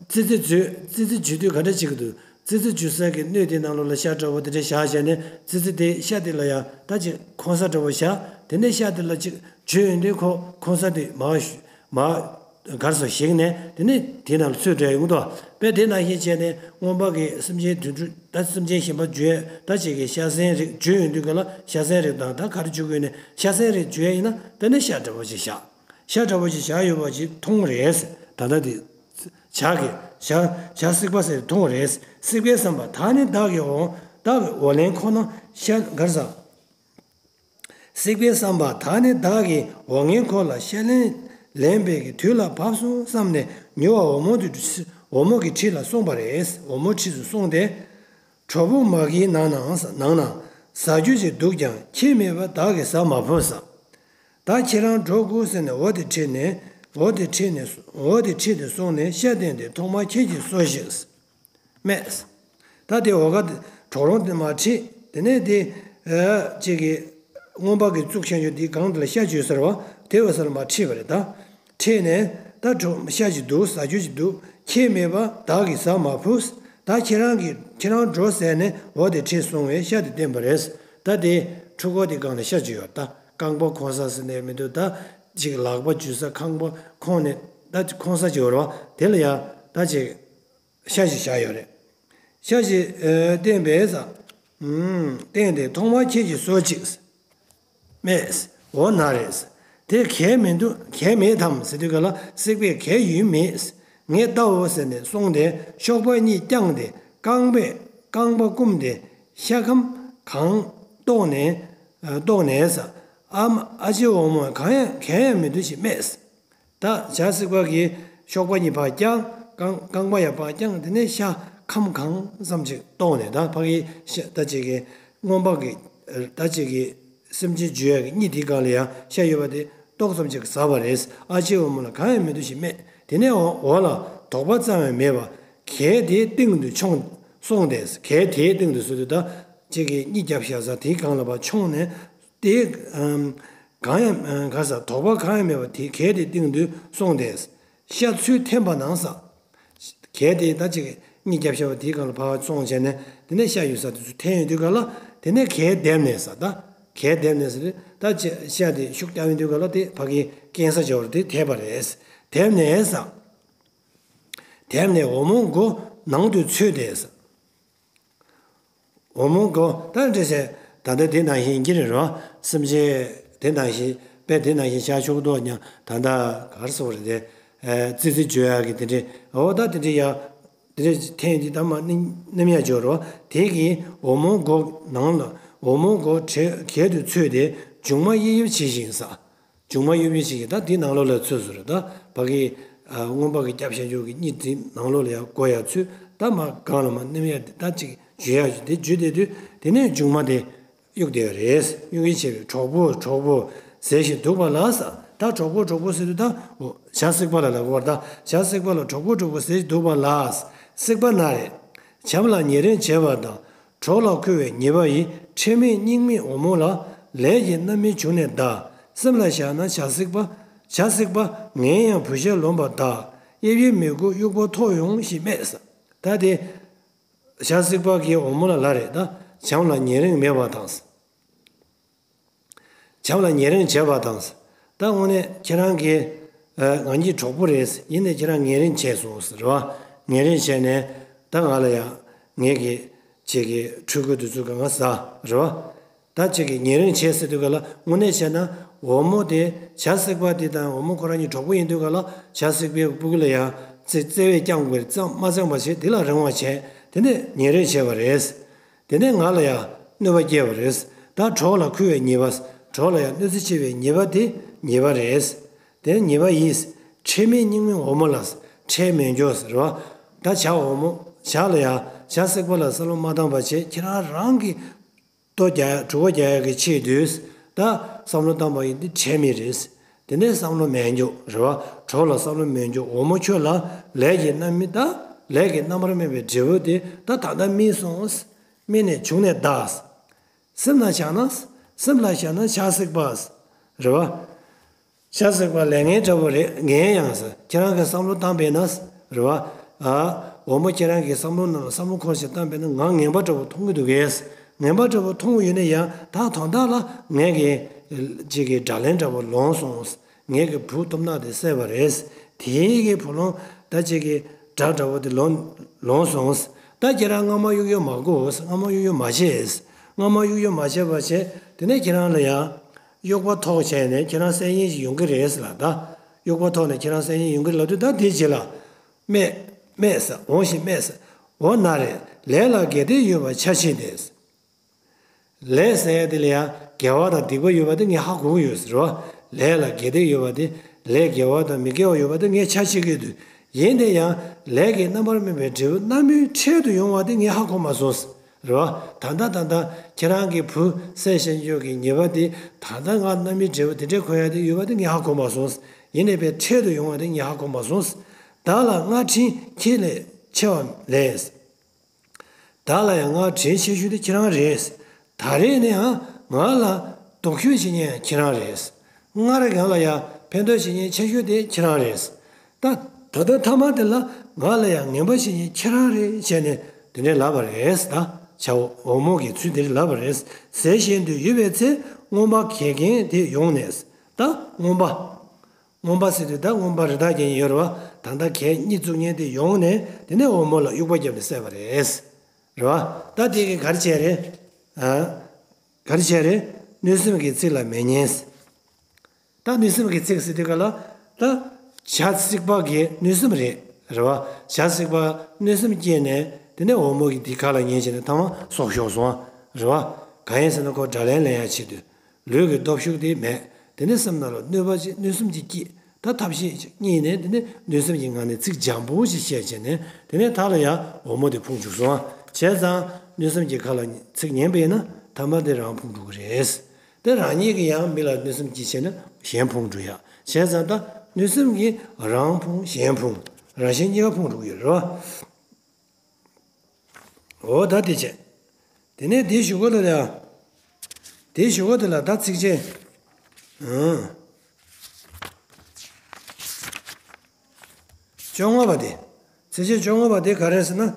ཙི་ཙི་འཇུ་ཙི་ཙི་འཇུ་དུས་ག་འདྲ་བྱེད་ཀྱི་འདུག་ཙི་ཙི་འཇུ་ས་གི་སྣོད་དེ་ནང་ལོགས་ལ་ཤ་འདྲ་བོ་དེ་འདྲ་བཞག་བྱས་ནས་ཙི་ཙི་དེ་ཤ་དེ་ལ་ཡང་ད་ཅིག་འཁོར་ས་འདྲ་བོ་བཞག་དེ་ནས་ཤ་དེ་ལ་ཅིག་འཇུ་ཡོང་དུས་ཁོ་འཁོར་ས་དེ་མར་ཞུ་མར་གར་སོང་ཞིག་ནས་དེ་ནས་དེ་ནང་ལ་ཚུད་བསྡད་ཡོང་གི་འདུག་དཔེ་དེ་ནང་བཞིན་བྱས་ནས་རྔོན་པ་གིས་སེམས་ཅན་དུད་འགྲོ་ད་སེམས་ཅན་གཞན་པ་འཇུ་ཡས་ད་ཅིག་གི་ཤ་ཟན་རིགས་འཇུ་ཡོང་དུས་ག་ལ་ཤ་ཟན་རིགས་དང་ད་ག་རེ་འཇུ་དགོས་ནས་ཤ་ཟན་རིགས་འཇུ་ཡས་ཡིན་ན་དེ་ནས་ཤ་འདྲ་བོ་ཅིག་བཞག་ཤ་འདྲ་བོ་ཅིག་བཞག་ཡོད་པ་ཅིག་མཐོང་རེད། ད་ལྟ་དེ། བྱ་གི་བྱ་བྱ་བསྲེགས་པ་ཟེར་མཐོང་བ་རེད། བསྲེགས་པས་བསམ་པ་ད་ནི་བདག་གི་འོ་བདག་གི་འོ་ལན་ཁོ་ན་ཤ་གར་ཟ། བསྲེགས་པས་བསམ་པ་ད་ནི་བདག་གི་འོ་ངན་ཁོ་ལ་ཤ་ལན་ལེན་པའི་གི་དུས་ལ་བབས་སོང་བསམ་ནས་མྱུར་བ་འོ་མོ་དུ་འོ་མོ་གི་ཁྲི་ལ་སོང་བ་རེད། འོ་མོ་ཁྲི་སུ་སོང་སྟེ། གྲོག་པོ་མ་གིའི་ནང་ན་ནང་ན་ཟ་རྒྱུ་ཅིག་འདུག་ཀྱང་ཁྱེད་མེད་པ་བདག་གིས་ཟ་མ་ཕོད་ཟ། ད་ཁྱེད་རང་འགྲོ་དགོས་ཟེར་ནས་འོ་དེ་ཁྲིད་ནས་འོ་དེ་ཁྲིད་ནས་འོ་དེ་ཁྲིད་དེ་སོང་ནས་ཤ་བསྟན་ཏེ་ཐོག་མར་ཁྱེད་ཀྱིས་གསོ་ཞིག་སྨྲས། ད་དེ་འོ་ག་དེ་གྲོག་རོང་དེ་མར་ཁྲིད་དེ་ནས་དེ་ཨ་ཅིག་གི་རྔོན་པ་གིས་བཙུགས་ཤན་ཆུ་དེའི་སྒང་དེ་ལ་ཤ་བཅོས་ཟེར་བ་དེ་འོ་ས་ལ་མར་ཁྲིད་པ་རེད་ད། ཁྲིད་ནས་ད་གྲོག་ཤ་ཅིག་འདུག་ཟ་རྒྱུ་ཅིག་འདུག་ཁྱེད་མེད་པ་བདག་གིས་ཟ་མ་ཕོད། ད་ཁྱེད་རང་གིས་ཁྱེད་རང་འགྲོ་ཟེར་ནས་འོ་དེ་ཁྲིད་སོང་བས་ཤ་དེ་བསྟན་པ་རེད། ད་དེ་འཕྲུལ་འཁོར་དེ་སྒང་ལ་ཤ་ཅིག་ཡོད་ད། རྐང་པ་འཁོར་ས་ཟེར་ནས་མི་འདུག་ད་ཅིག་ལག་པ་འཇུ་ས་རྐང་པ་འཁོར་ནས་ད་འཁོར་ས་ཅིག་ཡོད་རེད་བ། དེ་ལ་ཡ་ད་ཅིག་ཤ་ཅིག་བཞག་ཡོད་རེད། ཤ་ཅིག་ཨ་བསྟན་པས་ཟ། ཨུམ། བསྟན་ཏེ་ཐོག་མར་ཁྱེད་ཀྱིས་གསོ་ཅིག་སྨྲས། འོ་ན་རེ། དེ་གལ་མི་འདུག་གལ་མེད་དམ་ཟེར་དུས་ག་ལ་བསྲེགས་པས་གལ་ཡོད་མེད། ངས་ལྟའོ་ཟེར་ནས་སོང་སྟེ་གཤོག་པ་གཉིས་བརྐྱངས་ཏེ་རྐང་པས་རྐང་པ་བསྐུམས་ཏེ་ཤ་ཁམ་གང་བཏོག་ནས་བཏོག་ནས་ཟ། ཨ་མ་ཨ་ཅེ་འོ་མོ་གང་ཡང་གལ་ཡང་མི་འདུག་ཅེས་སྨྲས། ད་བྱ་བསྲེགས་པ་གིས་གཤོག་པ་གཉིས་ཕར་བརྐྱངས། རྐང་རྐང་པ་ཡར་ཕར་བརྐྱངས། དེ་ནས་ཤ་ཁམ་གང་ཙམ་ཅིག་བཏོག་ནས་ད་ཕ་གི་ཤ་ད་ཅིག་གི་རྔོན་པ་གི་ད་ཅིག་གི་སེམས་ཅན་འཇུ་ཡག་གི་གཉིད་དེའི་སྒང་ལ་ཡང་ཤ་ཡོད་པ་དེ་ཏོག་ཙམ་ཅིག་ཟ་བ་རེད། ཨ་ཅེ་འོ་མོ་ལ་གང་ཡང་མི་འདུག་ཞེས་སྨྲས། དེ་ནས་འོ་འོ་ལ་དོགས་པ་ཙམ་ཡང་མེད་པར་གལ་དེའི་སྟེང་དུ་མཆོངས་སོང་སྟེ། གལ་དེའི་སྟེང་དུ་ཟེར་དུས་ད་ཅིག་གི་གཉིད་རྒྱབ་བཞག་ས་དེའི་སྒང་ལ་ཕར་མཆོངས་ནས། དེ་ཨམ་གང་ཡང་ཨམ་ག་ས་དོགས་པ་གང་ཡང་མེད་པར་དེ་གལ་དེའི་སྟེང་དུ་སོང་སྟེ། ཤ་ཚུར་འཐེན་པ་ན་ཟ། གལ་དེ་ད་ཅིག་གཉིད་རྒྱབ་བཞག་པ་དེའི་སྒང་ལ་ཕར་སོང་བྱས་ནས་དེ་ནས་ཤ་ཡོད་ས་དེ་ཚུར་འཐེན་ཡོང་དུས་ག་ལ་དེ་ནས་གལ་བསྡེབས་ནས་ཟ། ད་གལ་བསྡེབས་ནས་ཟ་དེ་ད་ཅིག་ཤ་དེ་ཤུགས་རྒྱག་ཡོང་དུས་ག་ལ་དེ་ཕ་གི་རྐྱེན་ས་སྦྱོར་དེ་ཐེབས་པ་རེད། དེ་ནས་ཟེར། དེ་ནས་འོལ་མོ་མགོ་ནང་དུ་ཚུད་དེ་ཟེར། འོལ་མོ་མགོ་ད་འདྲ་ཟེར། ད་ལྟ་དེ་ནང་བཞིན་གྱི་རེད་རོ། སེམས་ཅན་དེ་ནང་བཞིན་དཔེ་དེ་ནང་བཞིན་བྱ་ཆོག་མདོག་ཉམས། ད་ལྟ་གར་སོང་རེད་དེ། ཙི་ཙི་བརྗོད་ཡག་གི་དེ་འདྲས། འོ་ད་དེ་འདྲས་ཡ། དེ་འདྲས་འཐེན་གྱི་ད་མ་སྣམ་སྣམ་ཡ་འཇོག་རོ། དེ་གིས་འོལ་མོ་མགོ་ནང་ལ་འོལ་མོ་མགོ་གྱལ་དུ་ཚུད་དེ་མཇུག་མ་གཡས་གཡོན་བྱེད་བཞིན་ཟེར། མཇུག་མ་གཡོན་གཡོན་བྱེད་བཞིན། ད་དེ་ནང་ལོགས་ལ་ཚུད་སོང་རེད། ད་ཕ་གི་རྔོན་པ་གི་སྐྱབས་ཞབས་ཞུ་གི་གཉིས་དེ་ནང་ལོགས་ལ་ཡ་མགོ་ཡ་ཚུད། ད་མ་སྒང་ལ་མ་སྣམ་ཡ་དེ་ད་ཅིག་འཇུ་ཡ་ཞིག་དེ་འཇུ་བསྡད་དུས་དེ་ནས་མཇུག་མ་དེ་གཡུག་བསྡད་ཡོད་རེད། གཡུག་གིན་བྱས་པས་གྲོགས་པོ་གྲོགས་པོ་ཟེར་ཞིང་འདུག་པ་ལ་ཟེར། ད་གྲོགས་པོ་གྲོགས་པོ་ཟེར་དུས་ད་འོ་བྱ་སྲེག་པ་ལ་ལབ་དགོས་པ་རེད། ད་བྱ་སྲེག་པ་ལ་གྲོགས་པོ་གྲོགས་པོ་ཟེར་ཞིང་འདུག་པ་ལ། སྲེག་པ་ན་རེ། བྱམས་ལ་ཉེ་རིང་བྱེད་པ་དང་། གྲོགས་ལ་མཁས་པའི་ཉེས་པ་ཡིས། ཁྲེལ་མེད་སྙིང་མེད་འོལ་མོ་ལ། ལས་ཀྱི་རྣམ་སྨིན་བྱུང་ནས་གདའ། སེམས་ལ་བཞག་ན་བྱ་སྲེག་པ། བྱ་སྲེག་པ་ངས་ཡང་བུ་ཤ་ལོན་པར་གདའ། གཡས་གཡོན་མི་དགོས་དབྱུག་པ་ཐོགས་ཡོང་ཞེས་སྨྲས་ཟེར། ད་དེ་བྱ་སྲེག་པ་གིས་འོལ་མོ་ལ་ལབ་རེད། ད་བྱམས་ལ་ཉེ་རིང་མེད་པ་དང་། བྱམས་ལ་ཉེ་རིང་བྱེད་པ་དང་། ད་དངོས་གནས་ཁྱེད་རང་གི་ང་གཉིས་གྲོགས་པོ་རེད། ཡིན་ནའི་ཁྱེད་རང་ཉེ་རིང་བྱས་སོང་རེད་བ། ཉེ་རིང་བྱས་ནས་ད་ང་ལ་ཡང་ངེད་ཀྱི་ཁྱེད་ཀྱི་ཕྲུ་གུ་དེ་ཚོ་གང་ག་ཟ་རེད་བ། ད་ཁྱེད་ཀྱི་ཉེ་རིང་བྱས་ཟེར་དུས་ག་ལ་དངོས་གནས་བྱས་ན་འོལ་མོ་དེ་བྱ་སྲེག་པ་དེ་དང་འོལ་མོ་ཁོ་རང་གཉིས་གྲོགས་པོ་ཡིན་དུས་ག་ལ་བྱ་སྲེག་པའི་སྤུ་གུ་ལ་ཡང་བརྩེ་བས་བསྐྱངས་དགོས་རེད། མ་བཙེམས་པ་བྱས་དེ་ལ་རེ་བ་བྱས་དེ་ནས་ཉེ་རིང་བྱས་པ་རེད། དེ་ནས་ང་ལ་ཡང་གནོད་པ་སྐྱེལ་བ་རེད། ད་གྲོགས་ལ་མཁས་པའི་ཉེས་པ། གྲོགས་ལ་ཡང་གནོད་འཚེ་ཆེ་བའི་ཉེས་པ་དེ་ཉེས་པ་རེད། དེ་ཉེས་པ་ཡིས། ཁྲེལ་མེད་སྙིང་མེད་འོལ་མོ་ལ། ཁྲེལ་མེད་འཇོག་ཟེར་བ། ད་བྱ་འོལ་མོ་བྱ་ལ་ཡང་བྱ་སྲེག་པ་ལ་བསམ་བློ་མ་བཏང་བ་བྱས་ཁྱེད་རང་རང་གི་ལྟོ་རྒྱག་གྲོད་ཁོག་རྒྱག་ཡག་གི་ཆེད་དུ་ད་བསམ་བློ་བཏང་བ་ཡིན་དེ་ཁྲེལ་མེད་རེད། དེ་ནས་བསམ་བློ་མེད་འཇོག་རེད་བ། གྲོགས་ལ་བསམ་བློ་མེད་འཇོག་འོལ་མོ་ཁྱོད་ལ་ལས་ཀྱི་རྣམ་སྨིན། ད་ལས་ཀྱི་རྣམ་པར་སྨིན་པའི་འབྲས་བུ་དེ་ད་ད་ལྟ་སྨིན་སོང་། སྨིན་ནས་བྱུང་ནས་གདའ། སེམས་ལ་བཞག་ན། སེམས་ལ་བཞག་ན་བྱ་སྲེག་པ་རེད་བ། བྱ་སྲེག་པ་ལས་ངན་འདྲ་བོ་རེད། ངས་ཡང་ཟེར་ཁྱེད་རང་གི་བསམ་བློ་བཏང་པས་ན་རེད་བ། ཨ། འོལ་མོ་ཁྱེད་རང་གི་བསམ་བློ་ནང་ལ་བསམ་བློ་འཁོར་ཞིག་བཏང་པས་ན་ང་ངན་པ་འདྲ་བོ་མཐོང་གི་འདུག་གས། ངན་པ་འདྲ་བོ་མཐོང་གི་ཡོད་ན་ཡང་ད་དོན་དག་ལ་ངས་ཀྱི་ཅིག་གི་དགྲ་ལན་འདྲ་བོ་ལོངས་སོང་། ངས་ཀྱི་བུ་སྟོབས་ནག་དེ་བསད་པ་རེད། དེའི་གི་བུ་ལོན་ད་ཅིག་གི་དགྲ་འདྲ་བོ་དེ་ལོངས་ལོངས་སོང་། ད་ཁྱེད་རང་རྔ་མ་གཡུག་གཡུག་མ་དགོས། རྔ་མ་གཡུག་གཡུག་མ་བྱེད། རྔ་མ་གཡུག་གཡུག་མ་བྱེད་པ་བྱས་དེ་ནས་ཁྱེད་རང་ལ་ཡང་གཡོག་པ་ཐོག་བྱས་ནས་ཁྱེད་རང་སེམས་ཡེངས་ཤིག་ཡོང་གི་རེད་ལ། ད་གཡོག་པ་ཐོག་ནས་ཁྱེད་རང་སེམས་ཡེངས་ཡོང་གི་རེད་ལབ་དུས་ད་དེ་རྗེས་ལ་སྨྲས་སྨྲས་ཟེར་འོང་ཞིག་སྨྲས་ཟེར། འོ་ན་རེ་ལས་ལ་དགེ་སྡིག་ཡོད་པ་ཆ་ཤས་དེ། ལས་ཟེར་ཡ་དེ་ལ་ཡང་དགེ་བ་དང་སྡིག་པ་ཡོད་པ་དེ་ངས་ཧ་གོ་གི་ཡོད་ཟེར་བ། ལས་ལ་དགེ་སྡིག་ཡོད་པ་དེ་ལས་དགེ་བ་དང་མི་དགེ་བ་ཡོད་པ་དེ་ངས་ཆ་ཤས་ཀྱི་འདུག་ཡིན་ཏེ་ཡང་ལས་ཀྱི་རྣམ་པར་སྨིན་པའི་འབྲས་བུ་རྣམ་སྨིན་འཕྲལ་དུ་ཡོང་བ་དེ་ངས་ཧ་གོ་མ་སོང་ཟེར་བ། ད་ལྟ་ད་ལྟ་ཁྱེད་རང་གི་བུ་བསད་བཞིན་ཡོད་ཀྱི་ཉེས་པ་དེ་ད་ལྟ་ང་རྣམ་སྨིན་འབྲས་བུ་དེ་འདྲའི་འཁོར་ཡ་དེ་ཡོད་པ་དེ་ངས་ཧ་གོ་མ་སོང་ཟེར། ཡིན་ནའི་པའི་འཕྲལ་དུ་ཡོང་བ་དེ་ངས་ཧ་གོ་མ་སོང་ཟེར། བདག་ལ་སྔར་དྲིན་ཁྱེད་ལས་ཆེ་བ་ལས། བདག་ལ་ཡང་སྔར་དྲིན་ཆེ་ཤོས་དེ་ཁྱེད་རང་རེད། ད་རེས་ནས་ཡང་ང་ལ་སྡུག་ཤོས་བྱེད་མཁན་ཁྱེད་རང་རེད། སྔར་ང་ལ་ཡང་ཕན་ཐོགས་བྱེད་མཁན་ཆེ་ཤོས་དེ་ཁྱེད་རང་རེད། ད་ད་ལྟ་མཐའ་མ་དེ་ལ་ང་ལ་ཡང་ངན་པ་བྱེད་མཁན་ཁྱེད་རང་རེད་བྱས་ནས་དེ་འདྲས་ལབ་པ་རེད། ད་བྱ་འོལ་མོ་གི་ཚུལ་དེ་འདྲས་ལབ་པ་རེད། ཟེར་བཞིན་དུ་ཡོད་པའི་ཚེ་རྔོན་པ་གྱལ་རྒན་དེ་ཡོང་ནས་ད་རྔོན་པ། རྔོན་པ་ཟེར་དུས་ད་རྔོན་པ་རི་དྭགས་རྒྱན་ཡོད་རེད་བ། ད་ལྟ་གྱལ་གཉིད་བཙུགས་མཁན་དེ་ཡོང་ནས་དེ་ནས་འོལ་མོ་ལ་དབྱུག་པ་བརྒྱབ་ནས་བསད་པ་རེད། རེད་བ། ད་དེ་གིས་ག་རེ་བྱས་རེད། ཨ། ག་རེ་བྱས་རེད། གནོད་སེམས་ཀྱི་ཚིག་ལ་མེ་ཉན། ད་གནོད་སེམས་ཀྱི་ཚིག་ཟེར་དུས་ག་ལ་ད་བྱ་སྲེག་པ་གི་གནོད་སེམས་རེད། རེད་བ། བྱ་སྲེག་པ་གནོད་སེམས་སྐྱེས་ནས་དེ་ནས་འོལ་མོ་གི་དེ་ཁ་ལ་ཉན་བྱས་ནས་ཐ་མ་སྲོག་ཤོར་སོང་བ། རེད་བ། གང་ཡིན་ཟེར་ན་ཁོ་དགྲ་ལན་ལེན་ཡ་ཆེད་དུ། ལུས་ཀྱི་སྟོབས་ཤུགས་དེ་མེད། དེ་ནས་སེམས་ནང་ལ་གནོད་པ་ཅིག་གནོད་སེམས་ཅིག་སྐྱེས། ད་ཐབས་ཤེས་ཅིག་རྙེད་ནས་དེ་ནས་གནོད་སེམས་ཀྱི་ངང་ནས་ཚིག་འཇམ་པོ་ཞིག་བཤད་བྱས་ནས་དེ་ནས་ད་ལ་ཡང་འོལ་མོ་དེ་ཕུང་བཅུག་སོང་། བྱས་ཙང་གནོད་སེམས་ཀྱི་ཁ་ལ་ཚིག་ཉན་པས་ན་ཐ་མ་དེ་རང་ཕུང་འགྲོ་གི་རེད། དེ་རང་ཉིད་ཀྱིས་ཡང་མི་ལ་གནོད་སེམས་ཀྱིས་བྱས་ན་གཞན་ཕུང་འགྲོ་ཡ། བྱས་ཙང་ད་གནོད་སེམས་ཀྱིས་རང་ཕུང་གཞན་ཕུང་རང་གཞན་གཉིས་ཀ་ཕུང་འགྲོ་གི་ཡོད་རེད་བ། འོ་ད་དེ་བྱས། དེ་ནས་དེའི་གཞུག་གུ་ལ་ཡང་། དེའི་གཞུག་གུ་དེ་ལ་ད་ཚིགས་བཅད། ཨང་། བཅོ་ལྔ་པ་དེ། ཚིགས་བཅད་བཅོ་ལྔ་པ་དེ་ག་རེ་ཟེར་ན།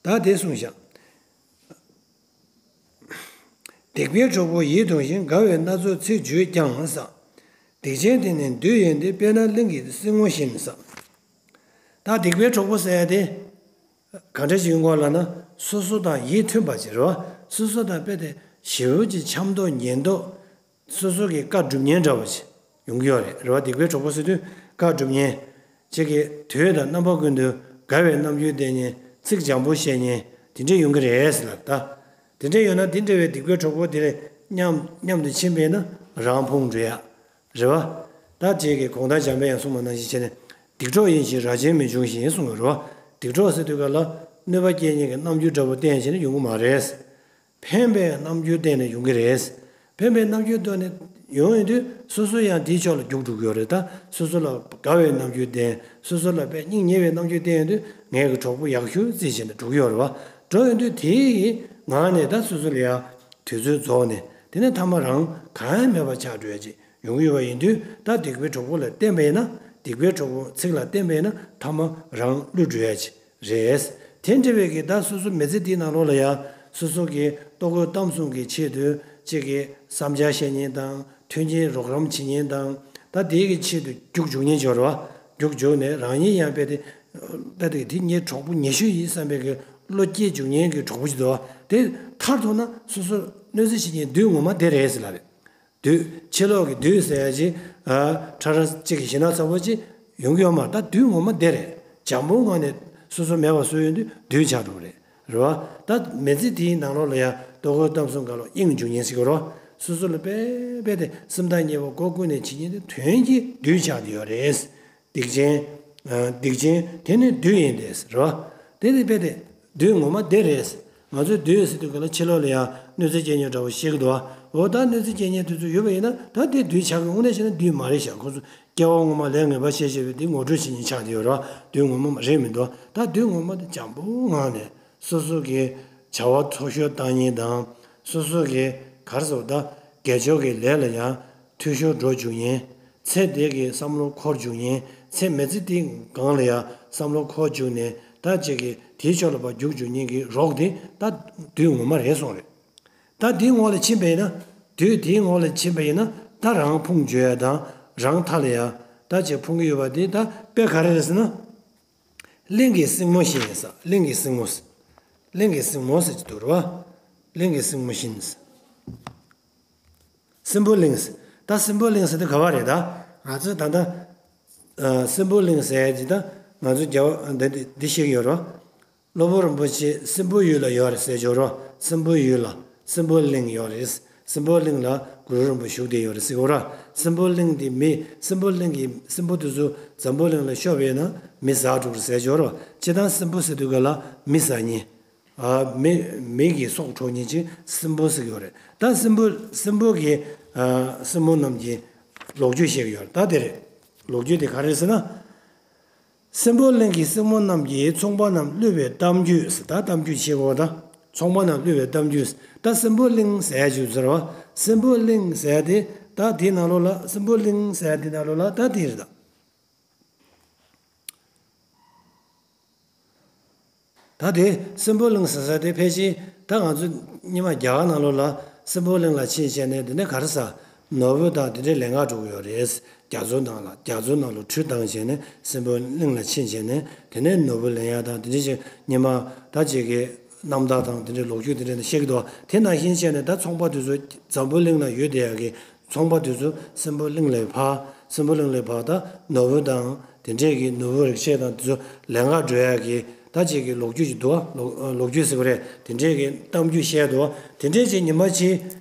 ད་དེ་གསུངས་བཞག་སྡིག་པའི་གྲོགས་པོ་ཡིད་གདུང་ཞིང་། དགའ་བའི་སྣ་ཚོགས་ཚིག་བརྗོད་ཀྱང་ཟེར། སྡིག་ཅན་དེ་ནི་བདུད་ཡིན་ཏེ། དཔེར་ན་གླིང་གི་སྲིན་མོ་བཞིན་ཟེར། ད་སྡིག་པའི་གྲོགས་པོ་ཟེར་ཡ་དེ་ག་འདྲ་ཞིག་ཡིན་དགོས་ལབ་ན། སོ་སོ་དང་ཡིད་མཐུན་པ་ཅིག་རེད་བ། སོ་སོ་དང་རྦད་དེ་ཞེ་པོ་ཅིག་འཆམ་མདོག་ཉེ་མདོག་སོ་སོ་གི་བཀའ་སྒྲུབ་མཁན་འདྲ་བོ་ཞིག་ཡོང་གི་ཡོད་རེད། རེད་བ། སྡིག་པའི་གྲོགས་པོ་ཟེར་དུས་བཀའ་སྒྲུབ་མཁན། ཅིག་གིས་དུས་དང་རྣམ་པ་ཀུན་ཏུ་དགའ་བའི་རྣམ་འགྱུར་བསྟན་མཁན། ཚིག་འཇམ་པོ་བཤད་མཁན་དེ་འདྲ་ཡོང་གི་རེད་ཟེར་ལབ་ད། དེ་འདྲ་ཡོད་ན་དེ་འདྲ་བའི་སྡིག་པའི་གྲོགས་པོ་དེ་ལ་མཉམ་མཉམ་དུ་ཕྱིན་པས་ན་རང་ཕུང་འགྲོ་ཡ། རེད་བ། ད་ཅིག་གིས་གོང་ལྟར་འཇམ་པའི་ཡང་གསུངས་པ་ནང་བཞིན་བྱས་ནས། སྡིག་གྲོགས་ཡིན་ཞིང་རྭ་ཅན་མི་འབྱུང་ཞིང་གསུངས་པ་རེད་བ། སྡིག་གྲོགས་ཟེར་དུས་ག་ལ་གནོད་པ་སྐྱེལ་མཁན་གྱི་རྣམ་འགྱུར་འདྲ་པོ་བསྟན་བྱས་ནས་ཡོང་གི་མ་རེད། ཕན་པའི་རྣམ་འགྱུར་བསྟན་ནས་ཡོང་གི་རེད། ཕན་པའི་རྣམ་འགྱུར་བསྟན་ནས་ཡོང་ཡོང་དུས་སོ་སོ་ཡང་དེའི་ཕྱོགས་ལ་རྒྱུགས་འགྲོ་གི་ཡོད་རེད། ད་སོ་སོ་ལ་དགའ་བའི་རྣམ་འགྱུར་བསྟན། སོ་སོ་ལ་དཔེ་སྙིང་ཉེ་བའི་རྣམ་འགྱུར་བསྟན་ཡོང་དུས་ངའི་གི་གྲོགས་པོ་ཡག་ཤོས་རྩིས་བྱས་ནས་འགྲོ་གི་ཡོད་རེད་བ། འགྲོ་ཡོང་དུས་དེའི་ངང་ནས་ད་སོ་སོ་ལ་ཡང་དུས་ཚོད་རྫོགས་ནས། དེ་ནས་མཐའ་མ་རང་གང་ཡང་མེད་པ་ཆགས་འགྲོ་ཡ་ཅིག་ཡོང་གི་ཡོད་པ་ཡིན་དུས། ད་སྡིག་པའི་གྲོགས་པོ་ལ་བརྟེན་པ་ཡིན་ན། སྡིག་པའི་གྲོགས་པོ་ཚིག་ལ་བརྟེན་པ་ཡིན་ན་མཐའ་མ་རང་བསླུས་འགྲོ་ཡ་ཅིག་རེད། དེ་འདྲ་བའི་གི་ད་སོ་སོ་མི་ཚེ་འདིའི་ནང་ལོགས་ལ་ཡང་སོ་སོ་གི་ལྟོ་གོས་གཏམ་གསུམ་གྱི་ཆེད་དུ་གཅིག་གི་བསམ་འཆར་བཤད་མཁན་དང་། མཐུན་རྐྱེན་རོགས་རམ་བྱེད་མཁན་དང་། ད་དེའི་གི་ཆེད་དུ་རྒྱུགས་རྒྱུགས་མཁན་ཅིག་ཡོད་རེད་བ། རྒྱུགས་རྒྱུགས་ནས་རང་ཉིད་ཡང་རྦད་དེ་རྦད་དེ་དེ་ངའི་གྲོགས་པོ་ཉེ་ཤོས་ཡིན་བསམ་པའི་གི་བློ་སྐྱེས་རྒྱུགས་མཁན་གྱི་གྲོགས་པོ་ཅིག་འདུག་བ། དེ་མཐར་ཐུག་ན་སོ་སོ་གནོད་འཚེ་བྱེད་མཁན་བདུད་ངོ་མ་དེ་རེད་ཟེར་ལབ་རེད། བདུད། ཕྱི་ལོགས་ཀྱི་བདུད་ཟེར་ཡ་ཅིག་ཨ། ཁྲ་ཁྲ་ཅིག་གི་ཞེ་ན་ཚ་པོ་ཅིག་ཡོང་གི་ཡོད་མ་རེད། ད་བདུད་ངོ་མ་དེ་རེད། འཇམ་པོའི་ངང་ནས་སོ་སོ་མེད་པ་བཟོས་ཡོང་དུས་བདུད་ཆགས་འགྲོ་གི་རེད། རེད་བ། ད་མི་ཚེ་དེའི་ནང་ལོགས་ལ་ཡང་ལྟོ་གོས་གཏམ་གསུམ་སྒང་ལ་གཡེང་རྒྱུགས་མཁན་ཟེར་གྱི་རེད་བ། སོ་སོ་ལ་དཔེ་དཔེ་དེ་སེམས་ཐག་ཉེ་པོ་སྒོ་ཀུན་ནས་བྱེད་མཁན་དེ་དོན་གྱིས་བདུད་ཆགས་བསྡད་ཡོད་རེད། སྡིག་ཅན། ཨ། སྡིག་ཅན་དེ་ནི་བདུད་ཡིན་ཏེ་ཟེར་རོ། དེ་ནི་དཔེ་དེ་བདུད་ངོ་མ་དེ་རེད། ང་ཚོས་བདུད་ཟེར་དུས་ག་ལ་ཕྱི་ལོགས་ལ་ཡང་གནོད་འཚེ་སྐྱེལ་མཁན་འདྲ་བོ་ཤེས་ཀྱི་འདུག་ཨ། འོ་ད་གནོད་འཚེ་སྐྱེལ་མཁན་དེ་ཚོ་ཡོད་པ་ཡིན་ན་ད་དེ་བདུད་ཆགས་ཀྱི། དངོས་གནས་བྱས་ན་བདུད་མ་རེད་ཤག་ཁོ་ཚོ་སྐྱེ་བ་སྔོན་མ་ལས་ངན་པ་བྱས་བྱས་པའི་དེ་ངོ་སྤྲོད་བྱེད་མཁན་ཆགས་བསྡད་ཡོད་རེད་བ། བདུད་ངོ་མ་རེད་མི་འདུག་ད་བདུད་ངོ་མ་དེ་འཇམ་པོའི་ངང་ནས་སོ་སོ་གི་བྱ་བ་འཚོ་བཞག་བཏང་མཁན་དང་། སོ་སོ་གི་ག་རེ་ཟེར་བ། ད་དགེ་སྦྱོར་གྱི་ལས་ལ་ཡང་འཐུས་ཤོར་འགྲོ་བཅུག་མཁན། ཚེ་འདི་གི་བསམ་བློ་འཁོར་བཅུག་མཁན། ཚེ་མི་ཚེ་འདིའི་སྒང་ལ་ཡང་བསམ་བློ་འཁོར་བཅུག་ནས་ད་ཅིག་གི་དེའི་ཕྱོགས་ལ་ཕར་རྒྱུགས་བཅུག་མཁན་གྱི་རོགས་དེ་ད་བདུད་ངོ་མ་རེད་གསུངས་རེད། ད་དེའི་ངོ་ལ་ཕྱིན་པ་ཡིན་ན། བདུད་དེའི་ངོ་ལ་ཕྱིན་པ་ཡིན་ན་ད་རང་ཕུང་འཇོག་ཡ་དང་། རང་མཐའ་ལ་ཡང་ད་ཅིག་ཕུང་གི་ཡོད་པ་དེ་ད་དཔེ་ག་རེ་རེད་ཟེར་ན། གླིང་གི་སྲིན་མོ་བཞིན་ཡིན་ས། གླིང་གི་སྲིན་མོ། གླིང་གི་སྲིན་མོ་ཟེར་གྱི་འདུག་རེད་བ། གླིང་གི་སྲིན་མོ་བཞིན། སྲིན་པོ་གླིང་། ད་སྲིན་པོ་གླིང་ཟེར་དེ་ག་བ་རེད། ད་ང་ཚོས་ད་ལྟ་ཨ། སྲིན་པོ་གླིང་ཟེར་ཡ་ཅིག་ད་ང་ཚོས་རྒྱལ་བ་འདི་འདི་འདི་བཤད་ཀྱི་ཡོད་རེད་བ། གློ་བུར་རིན་པོ་ཆེ་སྲིན་པོའི་ཡུལ་ལ་ཡོད་རེད་ཟེར་ཆོག་རོ། སྲིན་པོའི་ཡུལ་ལ་སྲིན་པོ་གླིང་ཡོད་རེད། སྲིན་པོ་གླིང་ལ་གུ་རུ་རིན་པོ་བཞུགས་བསྡད་ཡོད་རེད་ཟེར་གོ་ར། སྲིན་པོ་གླིང་དེ་མི། སྲིན་པོ་གླིང་གི་སྲིན་པོ་དེ་ཚོ་འཛམ་བུ་གླིང་ལ་ཤོར་བས་ན་མི་ཟ་འགྲོ་གི་རེད་ཟེར་ཆོག་རོ། སྤྱིར་བཏང་སྲིན་པོ་ཟེར་དུས་ག་ལ་མི་ཟ་མཁན། ཨ། མི་མི་གི་སྲོག་འཕྲོག་མཁན་ཅིག་སྲིན་པོ་ཟེར་གི་ཡོད་རེད། ད་སྲིན་པོ་སྲིན་པོ་གི་ཨ། སྲིན་མོ་རྣམས་ཀྱི་ལོ་རྒྱུས་བཤད་གི་ཡོད་རེད། ད་དེ་རེད། ལོ་རྒྱུས་དེ་ག་རེད་ཟེར་ན། སྲིན་པོ་གླིང་གི་སྲིན་མོ་རྣམས་ཀྱིས་ཚོང་པ་རྣམས་བསླུས་པའི་གཏམ་རྒྱུད་ཟེར། ད་གཏམ་རྒྱུད་བཤད་གོ། ད་ཚོང་པ་རྣམས་བསླུས་པའི་གཏམ་རྒྱུད། ད་སྲིན་པོ་གླིང་ཟེར་ཡ་ཅིག་ཟེར་བ། སྲིན་པོ་གླིང་ཟེར་ཡ་དེ་ད་དེའི་ནང་ལོགས་ལ། སྲིན་པོ་གླིང་ཟེར་ཡ་དེའི་ནང་ལོགས་ལ་ད་དེ་རེད་ད། ད་དེ་སྲིན་པོ་གླིང་ཟེར་ས་དེ་ཕལ་ཆེར་ད་ང་ཚོ་སྔོན་མ་རྒྱ་གར་ནང་ལོགས་ལ་སྲིན་པོ་གླིང་ལ་ཕྱིན་བྱས་ནས་དེ་ནས་ག་རེ་ཟ། ནོར་བུ་དང་དེ་འདྲའི་ལེན་ག་འགྲོ་གི་ཡོད་རེད། རྒྱ་མཚོ་ནང་ལ། རྒྱ་མཚོ་ནང་ལ་གྲུ་བཏང་བྱས་ནས་སྲིན་པོ་གླིང་ལ་ཕྱིན་བྱས་ནས་དེ་ནས་ནོར་བུ་ལེན་ཡ་དང་དེ་འདྲའི་ཅིག་སྔོན་མ་ད་ཅིག་གི་རྣམ་ཐར་དང་དེ་འདྲའི་ལོ་རྒྱུས་དེ་འདྲ་ནས་བཤད་ཀྱི་འདུག་དེ་ནང་བཞིན་བྱས་ནས་ད་ཚོང་པ་དེ་ཚོ་འཛམ་བུ་གླིང་ལ་ཡོད་བསྡད་ཡ་གི་ཚོང་པ་དེ་ཚོ་སྲིན་པོ་གླིང་ལ་ཕར། སྲིན་པོ་གླིང་ལ་ཕར་ད་ནོར་བུ་དང་དེ་འདྲས་ཀྱི་ནོར་བུ་རིགས་ཤེས་དང་དེ་ཚོ་ལེན་ག་འགྲོ་ཡ་གི་ད་ཅིག་གི་ལོ་རྒྱུས་ཅིག་འདུག་ལོ་ལོ་རྒྱུས་ཟེར་བ་རེད། དེ་འདྲས་ཀྱི་གཏམ་རྒྱུད་བཤད་འདུག་དེ་འདྲས་ཀྱི་ཉི་མ་གཅིག་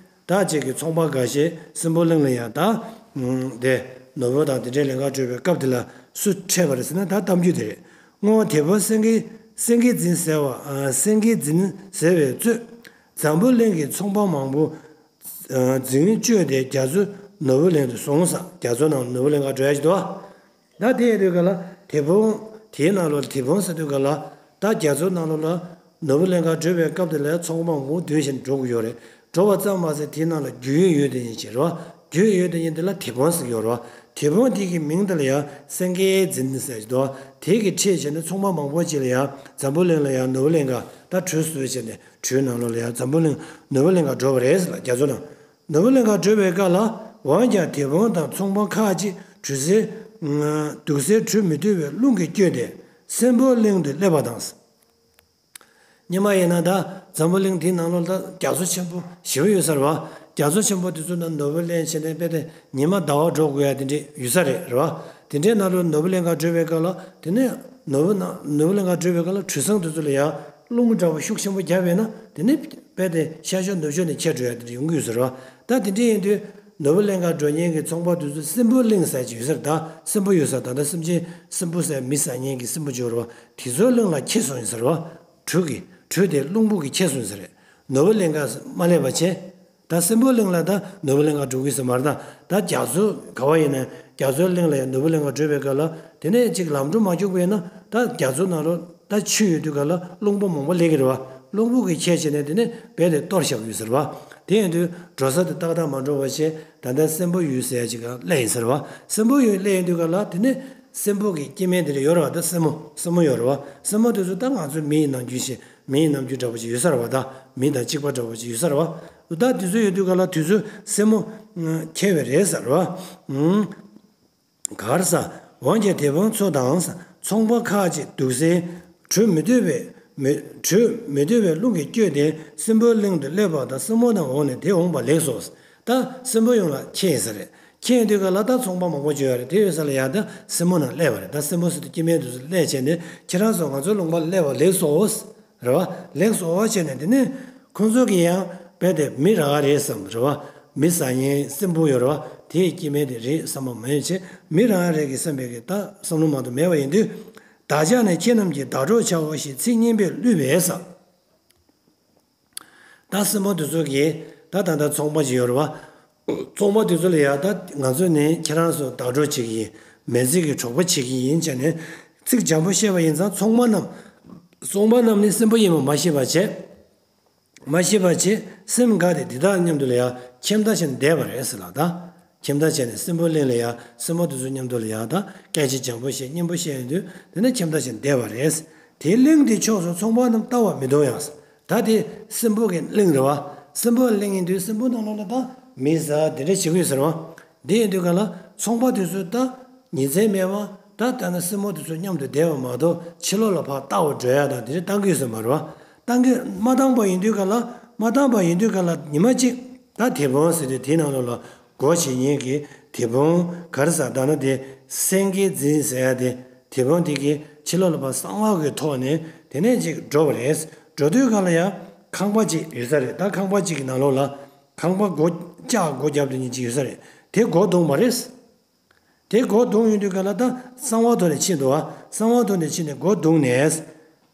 ད་ཅིག་གི་ཚོང་པ་འགའ་ཤས་སྲིན་པོ་གླིང་ལ་ཡང་ད་དེ་ནོར་བུ་དང་དེ་འདྲས་ལེན་ག་འགྲོ་བའི་སྐབས་དེ་ལ་སུ་འཕྲད་པ་རེད་ཟེར་ན། ད་གཏམ་རྒྱུད་དེ་རེད། སྔོན་དེ་བོ་སེང་གེ་སེང་གེ་འཛིན་ཟེར་བ། སེང་གེ་འཛིན་ཟེར་བའི་གཙོས་འཛམ་བུ་གླིང་གི་ཚོང་པ་མང་པོ་འཛིང་བཅོས་ཏེ་རྒྱ་མཚོ་ནོར་བུ་གླིང་དུ་སོང་ཟེར། རྒྱ་མཚོ་ནང་ནོར་བུ་གླིང་ག་འགྲོ་ཡ་ཞིག་འདུག་ད་དེ་ཡིན་དུས་ག་ལ་དེ་བོང་དེའི་ནང་ལོགས་ལ། དེ་བོང་ཟེར་དུས་ག་ལ་ད་རྒྱ་མཚོ་ནང་ལོགས་ལ་ནོར་བུ་གླིང་ག་འགྲོ་བའི་སྐབས་དེ་ལ་ཚོང་པ་མང་པོ་འདུས་ཤིང་འགྲོ་གི་ཡོད་རེད། འགྲོ་བ་ཙམ་མ་ཟད་དེའི་ནང་ལ་རྒྱུས་ཡོད་དེ་ཡིན་ཅེས་རོ། རྒྱུས་ཡོད་དེ་ཡིན་དེ་ལ་དེ་བོང་ཟེར་གྱི་ཡོད་རོ། དེ་བོང་དེ་གི་མིང་དེ་ལ་ཡང་སེང་གེའི་འཛིན་ཟེར་གྱི་འདུག་དེ་གི་ཁྲིད་བྱས་ནས་ཚོང་པ་མང་པོ་ཅིག་ལ་ཡང་འཛམ་བུ་གླིང་ལ་ཡང་ནོར་བུ་གླིང་ག་ད་གྲུ་བཟོས་བྱས་ནས་གྲུའི་ནང་ལོགས་ལ་ཡང་འཛམ་བུ་གླིང་ནོར་བུ་གླིང་ག་འགྲོ་བ་རེད་ཟེར་ལ། རྒྱ་མཚོ་ནང་ནོར་བུ་གླིང་ག་འགྲོ་བའི་སྐབས་ལ་ འོན་ཀྱང་དེ་སྤུན་དང་ཚོང་པ་ཁག་ཅིག་དུག་སེལ་དུག་སེལ་དྲོད་མི་འདུ་བའི་རླུང་གིས་བསྐྱོད་དེ་སྲིན་པོ་གླིང་དུ་སླེབས་པ་དང་། སྔོན་མ་ཡིན་ན་ད་འཛམ་བུ་གླིང་དེའི་ནང་ལོགས་ལ་ད་རྒྱ་མཚོ་ཆེན་པོ་ཞེ་པོ་ཡོད་ས་རེད་བ། རྒྱ་མཚོ་ཆེན་པོ་དེ་ཚོ་ནང་ནོར་བུ་ལེན་བྱས་ནས་དཔེ་དེ་ཉི་མ་ཟླ་བ་འགྲོ་དགོས་ཡ་དེ་འདྲས་ཡོད་ས་རེད་རེད་བ། དེ་འདྲའི་ནང་ལོགས་ནོར་བུ་གླིང་ག་བགྲོད་པའི་སྐབས་ལ་དེ་ནས་ནོར་བུ་ནང་ནོར་བུ་གླིང་ག་བགྲོད་པའི་སྐབས་ལ་དྲོད་སྲང་དེ་ཚོ་ལ་ཡ་རླུང་འདྲ་བོ་ཤུགས་ཆེན་པོ་བརྒྱབ་པས་ན་དེ་ནས་དཔེ་དེ་ཤར་ཕྱོགས་ནུབ་ཕྱོགས་ནས་ཁྱེར་འགྲོ་ཡ་དེ་འདྲས་ཡོང་གི་ཡོད་ས་རེད་བ། ད་དེ་འདྲས་ཡིན་དུས་ནོར་བུ་གླིང་ག་འགྲོ་མཁན་གྱི་ཚོང་པ་དེ་ཚོ་སྲིན་པོ་གླིང་ཟེར་གྱི་ཡོད་ས་རེད། ད་སྲིན་པོ་ཡོད་ས་ད་ད་སེམས་ཅན་སྲིན་པོ་ཟེར་མི་ཟ་མཁན་གྱི་སྲིན་པོ་ཅིག་ཡོད་རེད་བ། དེ་ཚོའི་གླིང་ལ་ཁྱེར་སོང་ཡོད་ས་རེད་བ། དྲོད་ཀྱིས་དྲོད་དེ་རླུང་བུ་གིས་ཁྱེར་སོང་ཡོད་ས་རེད། ནོར་བུ་གླིང་ག་མ་སླེབས་པ་བྱས། ད་སྲིན་པོ་གླིང་ལ་ད་ནོར་བུ་གླིང་ག་འགྲོ་གི་ཡོད་ས་མ་རེད། ད་ད་རྒྱ་མཚོ་ག་བ་ཡིན་ན་རྒྱ་མཚོའི་གླིང་ལ་ཡང་ནོར་བུ་གླིང་ག་བགྲོད་པའི་སྐབས་ལ་དེ་ནས་ཅིག་ལམ་འགྲོ་མ་རྒྱུག་པས་ན་ད་རྒྱ་མཚོ་ནང་ལོགས་ད་ཆུ་ཡོད་དུས་ག་ལ་རླུང་བུ་མང་པོ་སླེབས་ཀྱི་རེད་བ། རླུང་བུ་གིས་ཁྱེར་བྱས་ནས་དེ་ནས་རྦད་དེ་གཏོར་བཞག་གི་ཡོད་ས་རེད་བ། དེ་ཡིན་དུས་འགྲོ་ས་དེ་ཏག་ཏག་མ་འགྲོ་བ་བྱས། ད་ལྟ་སྲིན་པོ་ཡུལ་ཟེར་ཡ་ཅིག་ག་སླེབས་ཡིན་ས་རེད་བ། སྲིན་པོ་ཡུལ་སླེབས་ཡིན་དུས་ག་ལ་དེ་ནས་སྲིན་པོ་གི་སྐྱེ་དམན་དེ་འདྲ་ཡོད་རེད་བ། ད་སྲིན་མོ་སྲིན་མོ་ཡོད་རེད་བ། སྲིན་མོ་དེ་ཚོ་ད་ང་ཚོའི་མི་ཡི་ནམ་རྒྱུན་བཞིན་མི་ཡི་ནམ་རྒྱུན་འདྲ་པོ་ཅིག་ཡོད་ས་རེད་བ། ད་མི་དང་གཅིག་པ་འདྲ་པོ་ཅིག་ཡོད་ས་རེད་བ། ད་དེ་ཚོ་ཡོད་དུས་ག་ལ་དུས་ཚོད་སྲིན་མོ་ཁྱེར་བའི་རེད་ཟེར་བ། གར་ས། འོན་ཀྱང་དེ་སྤུན་ཚོ་དང་ཚོང་པ་ཁག་ཅིག་དུག་སེལ་དྲོད་མི་འདུ་བའི་མི་དྲོད་མི་འདུ་བའི་རླུང་གིས་བསྐྱོད་དེ་སྲིན་པོའི་གླིང་དུ་སླེབས་པ་དང་སྲིན་མོ་རྣམས་འོངས་ནས་དེ་འོངས་པ་ལེགས་སོ། ད་སྲིན་པོ་ཡུལ་ལ་ཁྱེར་ཡིན་ས་རེད། ཁྱེར་ཡིན་དུས་ག་ལ་ད་ཚོང་པ་མང་པོ་ཅིག་ཡོད་རེད། དེ་ཡོད་ས་ལ་ཡ་ད་སྲིན་མོ་རྣམས་སླེབས་པ་རེད། ད་སྲིན་མོ་ཟེར་དུས་སྐྱེ་དམན་དེ་ཚོ་སླེབས་བྱས་ནས་ཁྱེད་རང་ཚོ་ང་ཚོའི་ལུང་པ་ལ་སླེབས་པ་ལེགས་སོ། རེད་བ། ལེགས་སོ་བྱས་ནས་དེ་ནས་ཁོང་ཚོ་གིས་ཡང་རྦད་དེ་མི་རང་རེད་བསམ་རེད་བ། མི་ཟ་མཁན་སྲིན་པོ་ཡོད་རེད་བ། དེའི་སྐྱེ་དམན་དེ་རེད་བསམ་པ་མ་ཡིན་བྱས་མི་རང་རེད་ཀྱི་བསམ་པའི་གི་ད་བསམ་བློ་མ་གཏོགས་མེད་པ་ཡིན་དུས། བདག་ཅག་ནི་ཁྱེད་རྣམས་ཀྱི་བདག་གྲོགས་བྱའོ་ཞེས་ཚིག་སྙན་པས་བསླུས་པས་ཟེར། ད་སྲིན་མོ་དེ་ཚོ་གིས་ད་ད་ལྟ་ཚོང་པ་ཅིག་ཡོད་རེད་བ། ཚོང་པ་དེ་ཚོ་ལ་ཡ་ད་ང་ཚོ་ནི་ཁྱེད་རང་ཚོ་བདག་གྲོགས་བྱེད་ཀྱི་ཡིན། མི་ཚེ་གི་གྲོགས་པོ་བྱེད་ཀྱི་ཡིན་བྱས་ནས་ཚིག་འཇམ་པོ་བཤད་པ་ཡིན་ཙང་ཚོང་པ་རྣམས་ཚོང་པ་རྣམས་ནི་སྲིན་པོ་ཡིན་པ་མ་ཤེས་པ་བྱས། མ་ཤེས་པ་བྱས་སེམས་དགའ་སྟེ་དེ་དག་མཉམ་དུ་ལ་ཡ་ཁྱིམ་ཐབ་བྱས་ནས་བསྡད་པ་རེད་ཟེར་ལ། ད་ཁྱིམ་ཐབ་བྱས་ནས་སྲིན་པོ་གླིང་ལ་ཡ་སྲིན་མོ་དེ་ཚོ་མཉམ་དུ་ལ་ཡ་ད་སྐད་ཆ་འཇམ་པོ་བཤད་སྙན་པོ་བཤད་ཡོང་དུས་དེ་ནས་ཁྱིམ་ཐབ་བྱས་ནས་བསྡད་པ་རེད། དེའི་གླིང་དེའི་ཕྱོགས་སུ་ཚོང་པ་རྣམས་ལྟ་བར་མི་འདུག་ཡང་ཟེར། ད་དེ་སྲིན་པོ་གི་གླིང་རེད་བ། སྲིན་པོ་གླིང་ཡིན་དུས་སྲིན་པོ་ནང་ལོགས་ལ་ད་མི་ཟ་དེ་འདྲ་བྱེད་ཀྱི་ཡོད་ཟེར་བ། འདི་ཡིན་དུས་ག་ལ་ཚོང་པ་དེ་ཚོས་ད་ཉིན་མཚན་མེད་པ་ད་ལྟ་ན་སྲིན་མོ་དེ་ཚོ་མཉམ་དུ་བསྡད་པ་མ་གཏོགས་ཕྱི་ལོགས་ལ་ཕར་ལྟ་བར་འགྲོ་ཡ་དང་དེ་འདྲ་བཏང་གི་ཡོད་ས་མ་རེད་བ། བཏང་གི་མ་བཏང་པ་ཡིན་དུས་ག་ལ་མ་བཏང་པ་ཡིན་དུས་ག་ལ་ཉི་མ་གཅིག་ད་དེད་དཔོན་ཟེར་དུས་དེའི་ནང་ལོགས་ལ་སྒོ་འབྱེད་མཁན་གྱི་དེད་དཔོན་ག་རེ་ཟ་ད་ན་དེ་སེང་གེ་འཛིན་ཟེར་ཡ་དེ་དེད་དཔོན་དེ་གིས་ཕྱི་ལོགས་ལ་ཕར་གསང་བ་གི་ཐོག་ནས་དེ་ནས་ཅིག་འགྲོ་བ་རེད། འགྲོ་དུས་ག་ལ་ཡ་ཁང་པ་ཅིག་ཡོད་ས་རེད། ད་ཁང་པ་ཅིག་གི་ནང་ལོགས་ལ་ཁང་པ་སྒོ་ལྕགས་སྒོ་བརྒྱབ་དེ་ཉིན་ཅིག་ཡོད་ས་རེད། དེ་སྒོ་བརྡུངས་པ་རེད། དེ་སྒོ་བརྡུངས་ཡོང་དུས་ག་ལ་ད་གསང་བ་ཐོག་ནས་ཕྱིན་འདུག་བ། གསང་བ་ཐོག་ནས་ཕྱིན་ནས་སྒོ་བརྡུངས་ནས།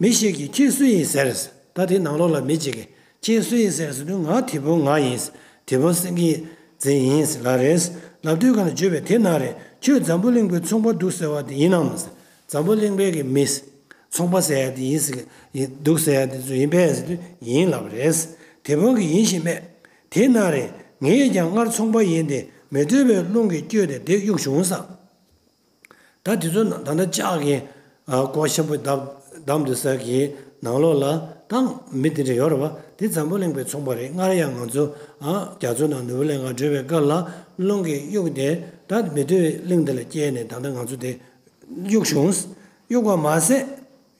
མི་ཞིག་གིས་ཁྱེད་སུ་ཡིན་ཟེར། ད་དེ་ནང་ལོགས་ལ་མི་གཅིག་གིས་ཁྱེད་སུ་ཡིན་ཟེར་ཟེར་དུས་ང་དེད་དཔོན་ང་ཡིན། དེད་དཔོན་སེང་གེ་འཛིན་ཡིན་ལབ་རེད། ལབ་དུས་ག་ལ་བརྗོད་པས་དེ་ན་རེ་ཁྱོད་འཛམ་བུ་གླིང་པའི་ཚོང་པ་འདུག་ཟེར་བ་དེ་ཡིན་ནམ། འཛམ་བུ་གླིང་པའི་གི་མི། ཚོང་པ་ཟེར་ཡ་དེ་ཡིན་ཟེར་གི་ཡིན་འདུག་ཟེར་ཡ་དེ་ཚོ་ཡིན་པས་ཟེར་དུས་ཡིན་ལབ་རེད། དེད་དཔོན་གྱིས་ཡིན་ཞེས་སྨྲས། དེ་ན་རེ་ངས་ཀྱང་སྔར་ཚོང་པ་ཡིན་ཏེ། མི་འདུ་བའི་རླུང་གིས་བསྐྱོད་དེ་དེ་གཡུགས་བྱུང་ཟེར། ད་དེ་ཚོ་ད་ལྟ་ལྕགས་ཀྱི་སྒོ་ཆེན་པོ་བསྡམས་བསྡམས་འདུག་ས་གི་ནང་ལོགས་ལ་ད་མི་དེ་འདྲ་ཡོད་རེད་བ། དེ་འཛམ་བུ་གླིང་པའི་ཚོང་པ་རེད། སྔར་ཡང་ང་ཚོ་རྒྱ་མཚོ་ནང་ནོར་བུ་གླིང་ག་བགྲོད་པའི་སྐབས་ལ་རླུང་གིས་གཡུགས་ཏེ་ད་མི་འདུ་བའི་གླིང་དེ་ལ་བསྐྱལ་ནས་ད་ལྟ་ང་ཚོ་དེ་གཡུགས་བྱུང་། གཡུགས་པ་མ་ཟད་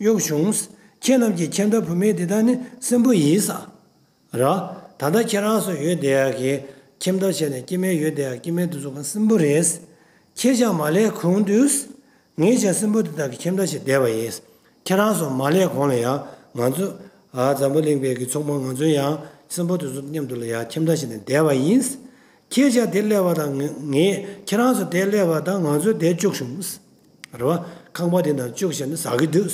གཡུགས་བྱུང་། ཁྱེད་རྣམས་ཀྱི་ཁྱིམ་ཐབ་བུད་མེད་འདི་དག་ནི་སྲིན་པོ་ཡིན་ཟེར། ར། ད་ལྟ་ཁྱེད་རང་ཚོ་ཡོད་བསྡད་ཡག་གི་ཁྱིམ་ཐབ་བྱས་ནས་སྐྱེ་དམན་ཡོད་བསྡད་ཡག་སྐྱེ་དམན་དེ་ཚོ་གང་སྲིན་པོ་རེད། ཁྱེད་ཅག་མ་སླེབས་གོང་དུས། ངས་ཀྱང་སྲིན་པོ་དེ་དག་གི་ཁྱིམ་ཐབ་བྱས་བསྡད་པ་ཡིན། ཁྱེད་རང་ཚོ་མ་སླེབས་གོང་ལ་ཡང་ང་ཚོ། ཨ་འཛམ་བུ་གླིང་པའི་གི་ཚོང་པ་ང་ཚོ་ཡང་སྲིན་པོ་དེ་ཚོ་མཉམ་དུ་ལ་ཡང་ཁྱིམ་ཐབ་བྱས་ནས་བསྡད་པ་ཡིན། ཁྱེད་ཅག་དེ་སླེབས་པ་དང་ངས་ཁྱེད་རང་ཚོ་དེ་སླེབས་པ་དང་ང་ཚོ་དེ་བཅུག་བྱུང་། རེད་བ། ཁང་པ་དེ་ནང་བཅུག་བྱས་ནས་ཟ་གི་འདུག་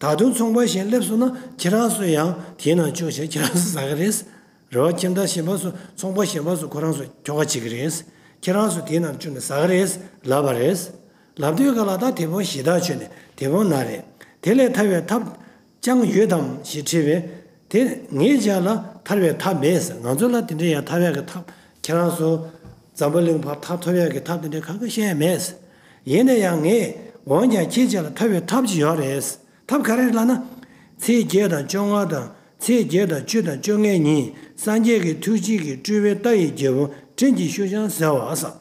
ད་དུང་ཚོང་པ་གཞན་སླེབས་སོང་ན་ཁྱེད་རང་ཚོ་ཡང་དེའི་ནང་བཅུག་བྱས་ཁྱེད་རང་ཚོ་ཟ་གི་རེད། རེད་བ། ཁྱིམ་བདག་གཞན་པ་ཚོ་ཚོང་པ་གཞན་པ་ཚོ་ཁོ་རང་ཚོ་ཁྱོ་ག་བྱེད་ཀྱི་རེད། ཁྱེད་རང་ཚོ་དེའི་ནང་བཅུག་ནས་ཟ་གི་རེད་ལབ་པ་རེད། ལབ་དུས་ག་ལ་ད་དེ་དཔོན་ཞེ་དྲག་ཆོད་ནས་དེ་དཔོན་ན་རེད། དེ་ལས་ཐར་བའི་ཐབས་ཅང་ཡོད་དམ་ཞེས་དྲིས་པས། དེ་ངའི་ཅག་ལ་ཐར་བའི་ཐབས་མེད་ཟེར། ང་ཚོ་ལ་དེ་འདྲའི་ཡང་ཐར་བའི་གི་ཐབས་ཁྱེད་རང་ཚོ་འཛམ་བུ་གླིང་ཕར་ཐར་ཐུབ་ཡག་གི་ཐབས་དེ་འདྲའི་གང་ག་བཤད་ཡ་མེད་ཟེར། ཡིན་ན་ཡང་ངས་འོན་ཀྱང་ཁྱེད་ཅག་ལ་ཐར་བའི་ཐབས་ཅིག་ཡོད་རེད་ཟེར། ཐབས་ག་རེ་ལབ་ན། ཚེས་བརྒྱད་དང་བཅོ་ལྔ་དང་ཚེས་བརྒྱད་དང་བཅུ་དང་བཅོ་ལྔའི་ཉིན་སངས་རྒྱས་ཀྱི་ཐུགས་རྗེ་གིས་སྤྲུལ་པའི་རྟ་ཡི་རྒྱལ་པོ་ སྤྲིན་གྱི་ཤུགས་འཆང་ཟེར་བ་ཟེར།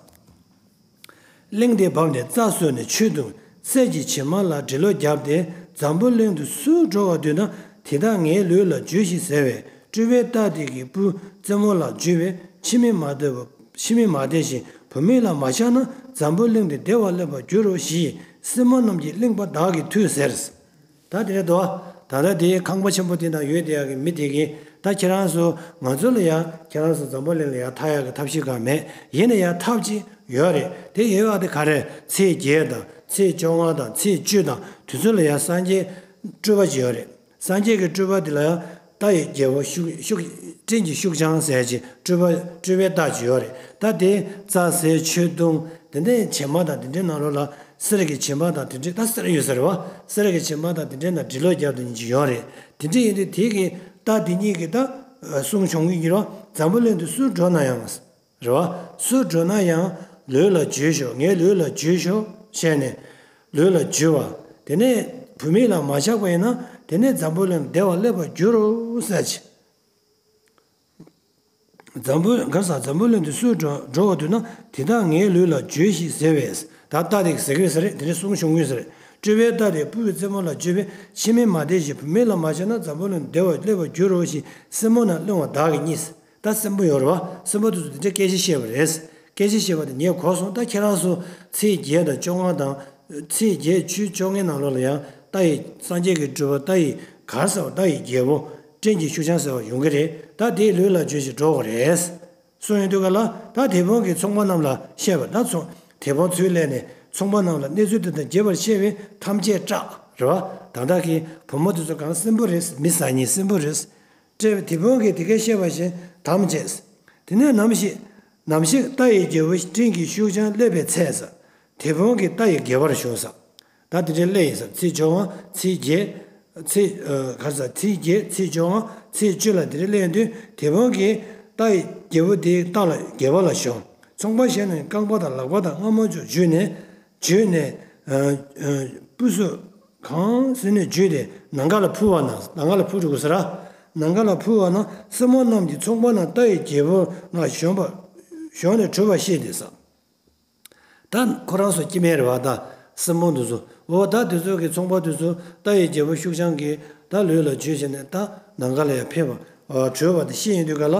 གླིང་དེ་བབས་ནས་རྩྭ་ཟོས་ནས་ཆུ་བཏུང་། སད་ཀྱི་བྱེ་མ་ལ་འབྲི་ལོ་བརྒྱབ་སྟེ་འཛམ་བུ་གླིང་དུ་སུ་འགྲོ་བར་འདོད་ན། དེ་དག་ངའི་ལུས་ལ་བྱོས་ཤིག་ཟེར་བས། སྤྲུལ་པའི་རྟ་དེ་གི་སྤུ་རྩེ་མོ་ལ་འཇུས་པས། ཕྱི་མི་མ་བདེ་བ། ཕྱི་མི་མ་བདེ་ཞིང་བུད་མེད་ལ་མ་ཆགས་ན། འཛམ་བུ་གླིང་འདི་བདེ་བར་སླེབས་པར་འགྱུར་རོ་ཞེས་སྲིན་མོ་རྣམས་ཀྱིས་གླིང་པ་དག་གི་མཐུས་ཟེར། ད་དེ་རེད་དོ། ད་ལྟ་དེའི་ཁང་པ་ཆེན་པོ་དེ་ནང་ཡོད་དེ་ཡག་གི་མི་དེ་གིས་ད་ཁྱེད་རང་ཚོ་ང་ཚོ་ལ་ཡ་ཁྱེད་རང་ཚོ་འཛམ་བུ་གླིང་ལ་ཡ་ཐར་ཡག་གི་ཐབས་ཤེས་གང་མེད། ཡིན་ན་ཡང་ཐབས་ཅིག་ཡོད་རེད། དེ་ཡོད་པ་དེ་ག་རེ། ཚེས་བརྒྱད་དང་ཚེས་བཅོ་ལྔ་དང་ཚེས་བཅུ་དང་དུས་ཚོད་ལ་ཡ་སངས་རྒྱས་སྤྲུལ་པ་ཅིག་ཡོད་རེད། སངས་རྒྱས་ཀྱི་སྤྲུལ་པ་དེ་ལ་ཡ་རྟ་ཡི་རྒྱལ་པོ་ཤུགས་ཤུགས་སྤྲིན་གྱི་ཤུགས་འཆང་ཟེར་གྱི་སྤྲུལ་པ་སྤྲུལ་པའི་རྟ་ཅིག་ཡོད་རེད། ད་དེ་རྩྭ་ཟས་ཆུ་བཏུང་དེ་འདྲའི་བྱེ་མ་དང་དེ་འདྲའི་ནང་ལོགས་ལ་གསེར་གྱི་བྱེ་མ་དང་དེ་འདྲའི་ད་གསེར་ཡོད་ས་རེད་བ། གསེར་གྱི་བྱེ་མ་དང་དེ་འདྲའི་ནང་འབྲི་ལོ་བརྒྱབ་དེ་ཉིད་ཅིག་ཡོད་རེད། དེ་འདྲ་ཡིན་དུས་དེ་གི་རྟ་དེ་གཉིས་ཀྱི་ད་གསུང་བྱུང་གི་ཡིན་རོ། འཛམ་བུ་གླིང་དུ་སུ་འགྲོ་ན་ཡང་། རེད་བ། སུ་འགྲོ་ན་ཡང་ལུས་ལ་བྱོས་ཤོག་ངའི་ལུས་ལ་བྱོས་ཤོག་བྱས་ནས། ལུས་ལ་བྱོས་པ། དེ་ནས་བུད་མེད་ལ་མ་ཆགས་པ་ཡིན་ན་དེ་ནས་འཛམ་བུ་གླིང་བདེ་བར་སླེབས་པར་འགྱུར་རོ་ཟེར་གྱི། འཛམ་བུ་ག་ས་འཛམ་བུ་གླིང་དུ་སུ་འགྲོ་འགྲོ་བ་འདོད་ན་དེ་དག་ངའི་ལུས་ལ་བྱོས་ཤིག་ཟེར་བས། ད་རྟ་དེ་གིས་ཟེར་གི་རེད་ཟེར་རེད། དེ་འདྲའི་གསུང་བྱུང་གི་ཟེར་རེད། སྤྲུལ་པའི་རྟ་དེ་སྤུ་གི་རྩེ་མོ་ལ་བརྗོད་པས། ཕྱི་མི་མ་བདེ་ཞིང་བུད་མེད་ལ་མ་ཆགས་ན་འཛམ་བུ་གླིང་བདེ་བར་སླེབས་པར་འགྱུར་རོ་ཞེས་སྲིན་མོ་རྣམས་གླེང་བ་དག་གིས་བརྙས། ད་སྲིན་པོ་ཡོད་རེད་བ། སྲིན་པོ་དེ་ཚོ་དེ་འདྲའི་སྐད་ཆ་བཤད་པ་རེད། སྐད་ཆ་བཤད་པ་དེ་ངས་གོ་སོང་། ད་ཁྱེད་རང་ཚོ་ཚེས་བརྒྱད་དང་བཅོ་ལྔ་དང་། ཚེས་བརྒྱད་བཅུ་བཅོ་ལྔའི་ནང་ལོགས་ལ་ཡང་རྟ་ཡི་སངས་རྒྱས་ཀྱི་སྤྲུལ་པ་རྟ་ཡི་གར་ཟེར་བ་རྟ་ཡི་རྒྱལ་པོ་སྤྲིན་གྱི་ཤུགས་འཆང་ཟེར་བ་ཡོང་གི་རེད། ད་དེའི་ལུས་ལ་བྱོས་ཤིག་འགྲོ་དགོས་རེད། སོང་ཡོང་དུས་ག་ལ་ད་དེད་དཔོན་གྱིས་ཚོང་པ་རྣམས་ལ་བཤད་པ། ད་ཚོང་དེད་དཔོན་ཚུར་སླེབས་ནས་ཚོང་པ་རྣམས་ལ་གནས་ཚུལ་དེ་དང་རྒྱས་པར་བཤད་པས་ཐམས་ཅད་སྐྲག་རེད་བ། ད་ལྟ་གི་བུ་མོ་དེ་ཚོ་གང་སྲིན་པོ་རེད། མི་བཟང་ངན་སྲིན་པོ་རེད། སྤྲུལ་པའི་དེད་དཔོན་གྱིས་དེ་སྐད་བཤད་པ་བཞིན་དམ་བཅས། དེ་ནས་ནམ་ཞིག་ནམ་ཞིག་རྟ་ཡི་རྒྱལ་པོ་སྤྲིན་གྱི་ཤུགས་འཆང་སླེབས་པའི་ཚེ་ཟེར། དེད་དཔོན་གྱིས་རྟ་ཡི་རྒྱལ་པོར་ཞུ་ཟེར། ད་དེ་འདྲའི་སླེབས་ཡིན་ཟེར། ཚེས་བཅོ་ལྔ་ཚེས་བརྒྱད། ཚེས་ཨ་ག་རེ་ཟེར། ཚེས་བརྒྱད་ཚེས་བཅོ་ལྔ་ཚེས་བཅུ་ལ་དེ་འདྲའི་སླེབས་དུས་དེད་དཔོན་གྱིས་རྟ་ཡི་རྒྱལ་པོ་དེའི་རྟ་ལ་རྒྱལ་པོ་ལ་ཞོན། ཚོང་པ་གཞན་རྣམས་རྐང་པ་དང་ལག་པ་དང་རྔ་མ་ཚོ་འཇུས་ནས་འཇུས་ནས་ཨ་ཨ་སྤུ་སོ་གང་ཟེར་ནས་འཇུས་ཏེ་ནམ་མཁའ་ལ་འཕུར་བ་ན། ནམ་མཁའ་ལ་འཕུར་འགྲོ་དགོས་ཟེར་ར། ནམ་མཁའ་ལ་འཕུར་བ་ན་སྲིན་མོ་རྣམས་ཀྱིས་ཚོང་པ་རྣམས་རྟ་ཡི་རྒྱལ་པོ་ན་ཞོན་པ་ཞོན་ནས་བྲོས་པ་ཤེས་ཏེ་ཟེར། ད་ཁོ་རང་ཚོ་སྐྱེ་དམན་རེད་བ། ད་སྲིན་མོ་འདི་ཚོ། འོ་ད་འདི་ཚོ་གི་ཚོང་པ་འདི་ཚོ་རྟ་ཡི་རྒྱལ་པོ་ཤུགས་འཆང་གིས་ད་ལུས་ལ་བྱོས་བྱས་ནས་ད་ནམ་མཁའ་ལ་ཡང་ཕེབས་པ་བྲོས་པ་དེ་ཤེས་ཡོང་དུས་ག་ལ།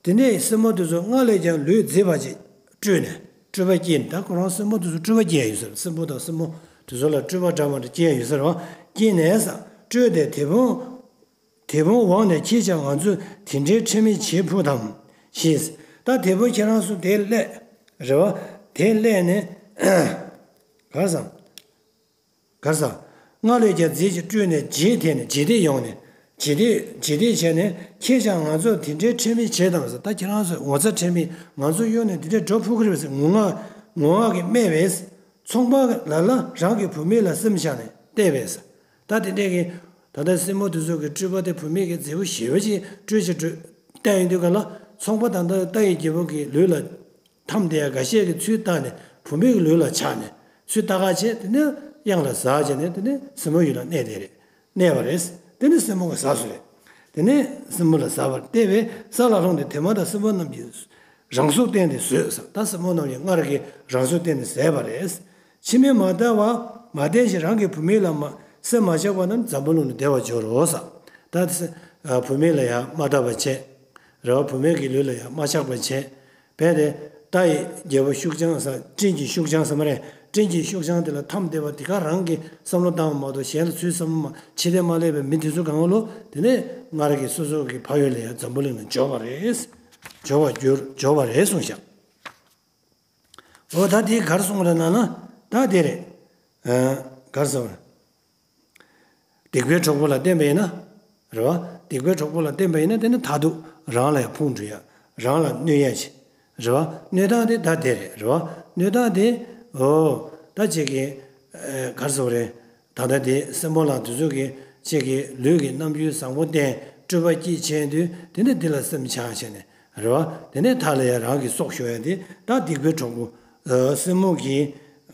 དེ་ནས་སྲིན་མོ་དེ་ཚོ་སྔར་ལས་ཀྱང་ལུས་མཛེས་པ་ཅིག་སྤྲུལ་ནས་སྤྲུལ་པ་སྐྱེས་ནས། ད་ཁོ་རང་སྲིན་མོ་དེ་ཚོ་སྤྲུལ་པ་སྐྱེས་ཡོད་ཟེར། སྲིན་པོ་དང་སྲིན་མོ་དེ་ཚོ་ལ་སྤྲུལ་པ་འདྲ་མ་འདྲ་སྐྱེས་ཡོད་ཟེར་བ། སྐྱེས་ནས་ས་སྤྲུལ་ཏེ་དེད་དཔོན། དེད་དཔོན་འོངས་ནས་ཁྱེད་ཅག་ང་ཚོས་དེ་འདྲའི་ཁྲེལ་མེད་བྱེད་ཕོད་དམ་ཞེས། ད་དེད་དཔོན་ཁྱེད་རང་ཚོ་དེ་སླེབས་རེད་བ། དེ་སླེབས་ནས་ག་རེ་ཟེར། ག་རེ་ཟེར། སྔར་ལས་ཀྱང་མཛེས་ཤིང་སྤྲུལ་ནས་རྗེས་དེད་ནས་རྗེས་དེད་ཡོང་ནས་རྗེས་དེད་རྗེས་དེད་བྱས་ནས་ཁྱེད་ཅག་ང་ཚོར་དེ་འདྲའི་ཁྲེལ་མེད་བྱེད་དམ་ཟེར། ད་ཁྱེད་རང་ཚོ་ངོ་ཚ་ཁྲེལ་མེད་ང་ཚོ་གཡོལ་ནས་དེ་འདྲའི་འགྲོ་ཕོད་ཀྱི་རེད་ཟེར་ངུ་ངག་ངུ་ངག་གིས་སྨྲས་པས། ཚོང་པ་ལ་ལ་རང་གི་བུད་མེད་ལ་སེམས་ཆགས་ནས་བལྟས་པས་ཟེར། ད་དེ་འདྲས་ཀྱི་ད་ལྟ་སྲིན་མོ་དེ་ཚོ་གི་སྤྲུལ་པ་དེ་བུད་མེད་ཀྱི་མཛེས་པོ་ཞེ་པོ་ཅིག་སྤྲུལ་ཅིག་སྤྲུལ་བལྟས་ཡོང་དུས་ག་ལ་ཚོང་པ་ད་ལྟ་རྟ་ཡི་རྒྱལ་པོ་གི་ལུས་ལ་འཐམས་བསྡད་ཡ་འགའ་ཤས་ཀྱིས་ཚུར་བལྟས་ནས་བུད་མེད་ཀྱི་ལུས་ལ་ཆགས་ནས་ཚུར་ལྟ་ག་བྱས། དེ་ནས་གཡང་ལ་ཟགས་བྱས་ནས་དེ་ནས་སྲིན་མོ་ཡུལ་ལ་གནས་བསྡད་རེད། གནས་པ་རེད། དེ་ནི་སྲིན་མོ་གིས་ཟ་སོང་རེད། དེ་ནས་སྲིན་མོ་ལ་ཟ་བར་བལྟས་པས་ས་ལ་ལྷུང་སྟེ་དེད་དཔོན་དང་སྲིན་པོ་རྣམས་ཀྱིས་རང་གཟུགས་བསྟན་ཏེ་ཟོས་ཟེར། ད་སྲིན་མོ་རྣམས་ཀྱིས་སྔར་གྱི་རང་གཟུགས་བསྟན་ཏེ་ཟས་པ་རེད། ཕྱི་མི་མ་བདེ་བ་མ་བསྟེན་ཞིང་རང་གི་བུད་མེད་ལ་མ་སེམས་མ་ཆགས་པ་རྣམས་འཛམ་བུ་གླིང་དུ་བདེ་བར་འགྱུར་རོ་ཟེར། ད་བུད་མེད་ལ་ཡང་མ་བལྟ་བ་བྱས། རེད་བ། བུད་མེད་ཀྱི་ལུས་ལ་ཡང་མ་ཆགས་པ་བྱས། བས་ཏེ་རྟ་ཡི་རྒྱལ་པོ་ཤུགས་འཆང་ཟེར། སྤྲིན་གྱི་ཤུགས་འཆང་ཟེར་མ་རེད། སྤྲིན་གྱི་ཤུགས་འཆང་དེ་ལ་འཐམས་བསྡད་པ་དེ་ག་རང་གི་བསམ་བློ་བཏང་བ་མ་གཏོགས་གཞན་ལ་ཚུར་བསམ་བློ་མ་ཕྱི་བལྟས་མ་སླེབས་པའི་མི་དེ་ཚོ་གང་ག་ལོ། དེ་ནས་སྔར་གྱི་སོ་སོ་གི་ཕ་ཡུལ་ལ་ཡང་འཛམ་བུ་གླིང་ལ་འབྱོར་བ་རེད། འབྱོར་བར་འགྱུར་འབྱོར་བ་རེད་གསུངས་ཤག་འོ་ད་དེ་ག་རེ་གསུངས་རེད་ན་ན། ད་དེ་རེད། ཨ་ག་རེ་ཟེར་བ་རེད། སྡིག་པའི་གྲོགས་པོ་ལ་བརྟེན་པ་ཡིན་ན། རེད་བ། སྡིག་པའི་གྲོགས་པོ་ལ་བརྟེན་པ་ཡིན་ན་དེ་ནི་མཐར་ཐུག་རང་ལ་ཡང་ཕུང་འགྲོ་ཡ། རང་ལ་གནོད་ཡ་ཅིག་རེད་བ། གནོད་སྟངས་དེ་ད་དེ་རེད། རེད་བ། གནོད་སྟངས་དེ། འོ། ད་ཅིག་གི་ཨེ་ག་རེ་ཟེར་བ་རེད། ད་ལྟ་དེ་སྲིན་པོ་ལ་དེ་ཚོ་གི་ཅིག་གི་ལུས་ཀྱི་རྣམ་འགྱུར་བཟང་པོ་བསྟན། སྤྲུལ་པ་སྐྱེས་བྱས་དུས་དེ་ནི་འདི་ལ་སེམས་ཆགས་བྱས་ནས། རེད་བ། དེ་ནས་མཐའ་ལ་ཡང་རང་གི་སྲོག་ཤོར་ཡ་དེ་ད་སྡིག་པའི་གྲོགས་པོ། ཨ་སྲིན་མོ་གི།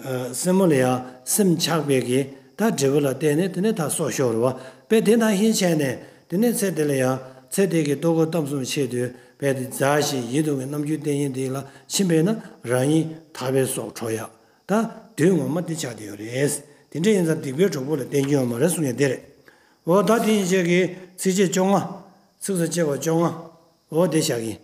ཨ་སྲིན་མོ་ལ་ཡང་སེམས་ཆགས་པའི་གི་ད་འབྲས་བུ་ལ་བརྟེན་ནས་དེ་ནས་ད་སྲོག་ཤོར་རེད་བ། དཔེ་དེ་ནང་བཞིན་བྱས་ནས་དེ་ནས་ཚེ་འདི་ལ་ཡང་ཚེ་འདི་གི་ལྟོ་གོས་གཏམ་གསུམ་ཆེད་དུ་ རྦད་དེ་མཛའ་ཞིང་ཡིད་དུ་འོང་བའི་རྣམ་འགྱུར་བསྟན་མཁན་དེ་ལ་ཕྱིན་པས་ན་རང་ཉིད་ཐར་པའི་སྲོག་འཕྲོག་ཡག་ད་དུས་ངོ་མ་འདི་ཆགས་བསྡད་ཡོད་རེད། དེ་འདྲ་ཡིན་ཙང་སྡིག་པའི་གྲོགས་པོ་ལ་བསྟེན་རྒྱུ་ཡོད་མ་རེད་གསུང་ཡག་དེ་རེད། འོ་ད་དེ་ཡིན་ཆོག་གི་ཚིགས་བཅད་བཅོ་ལྔ། ཚིགས་སུ་བཅད་པ་བཅོ་ལྔ། འོ་དེ་བཞག་གི།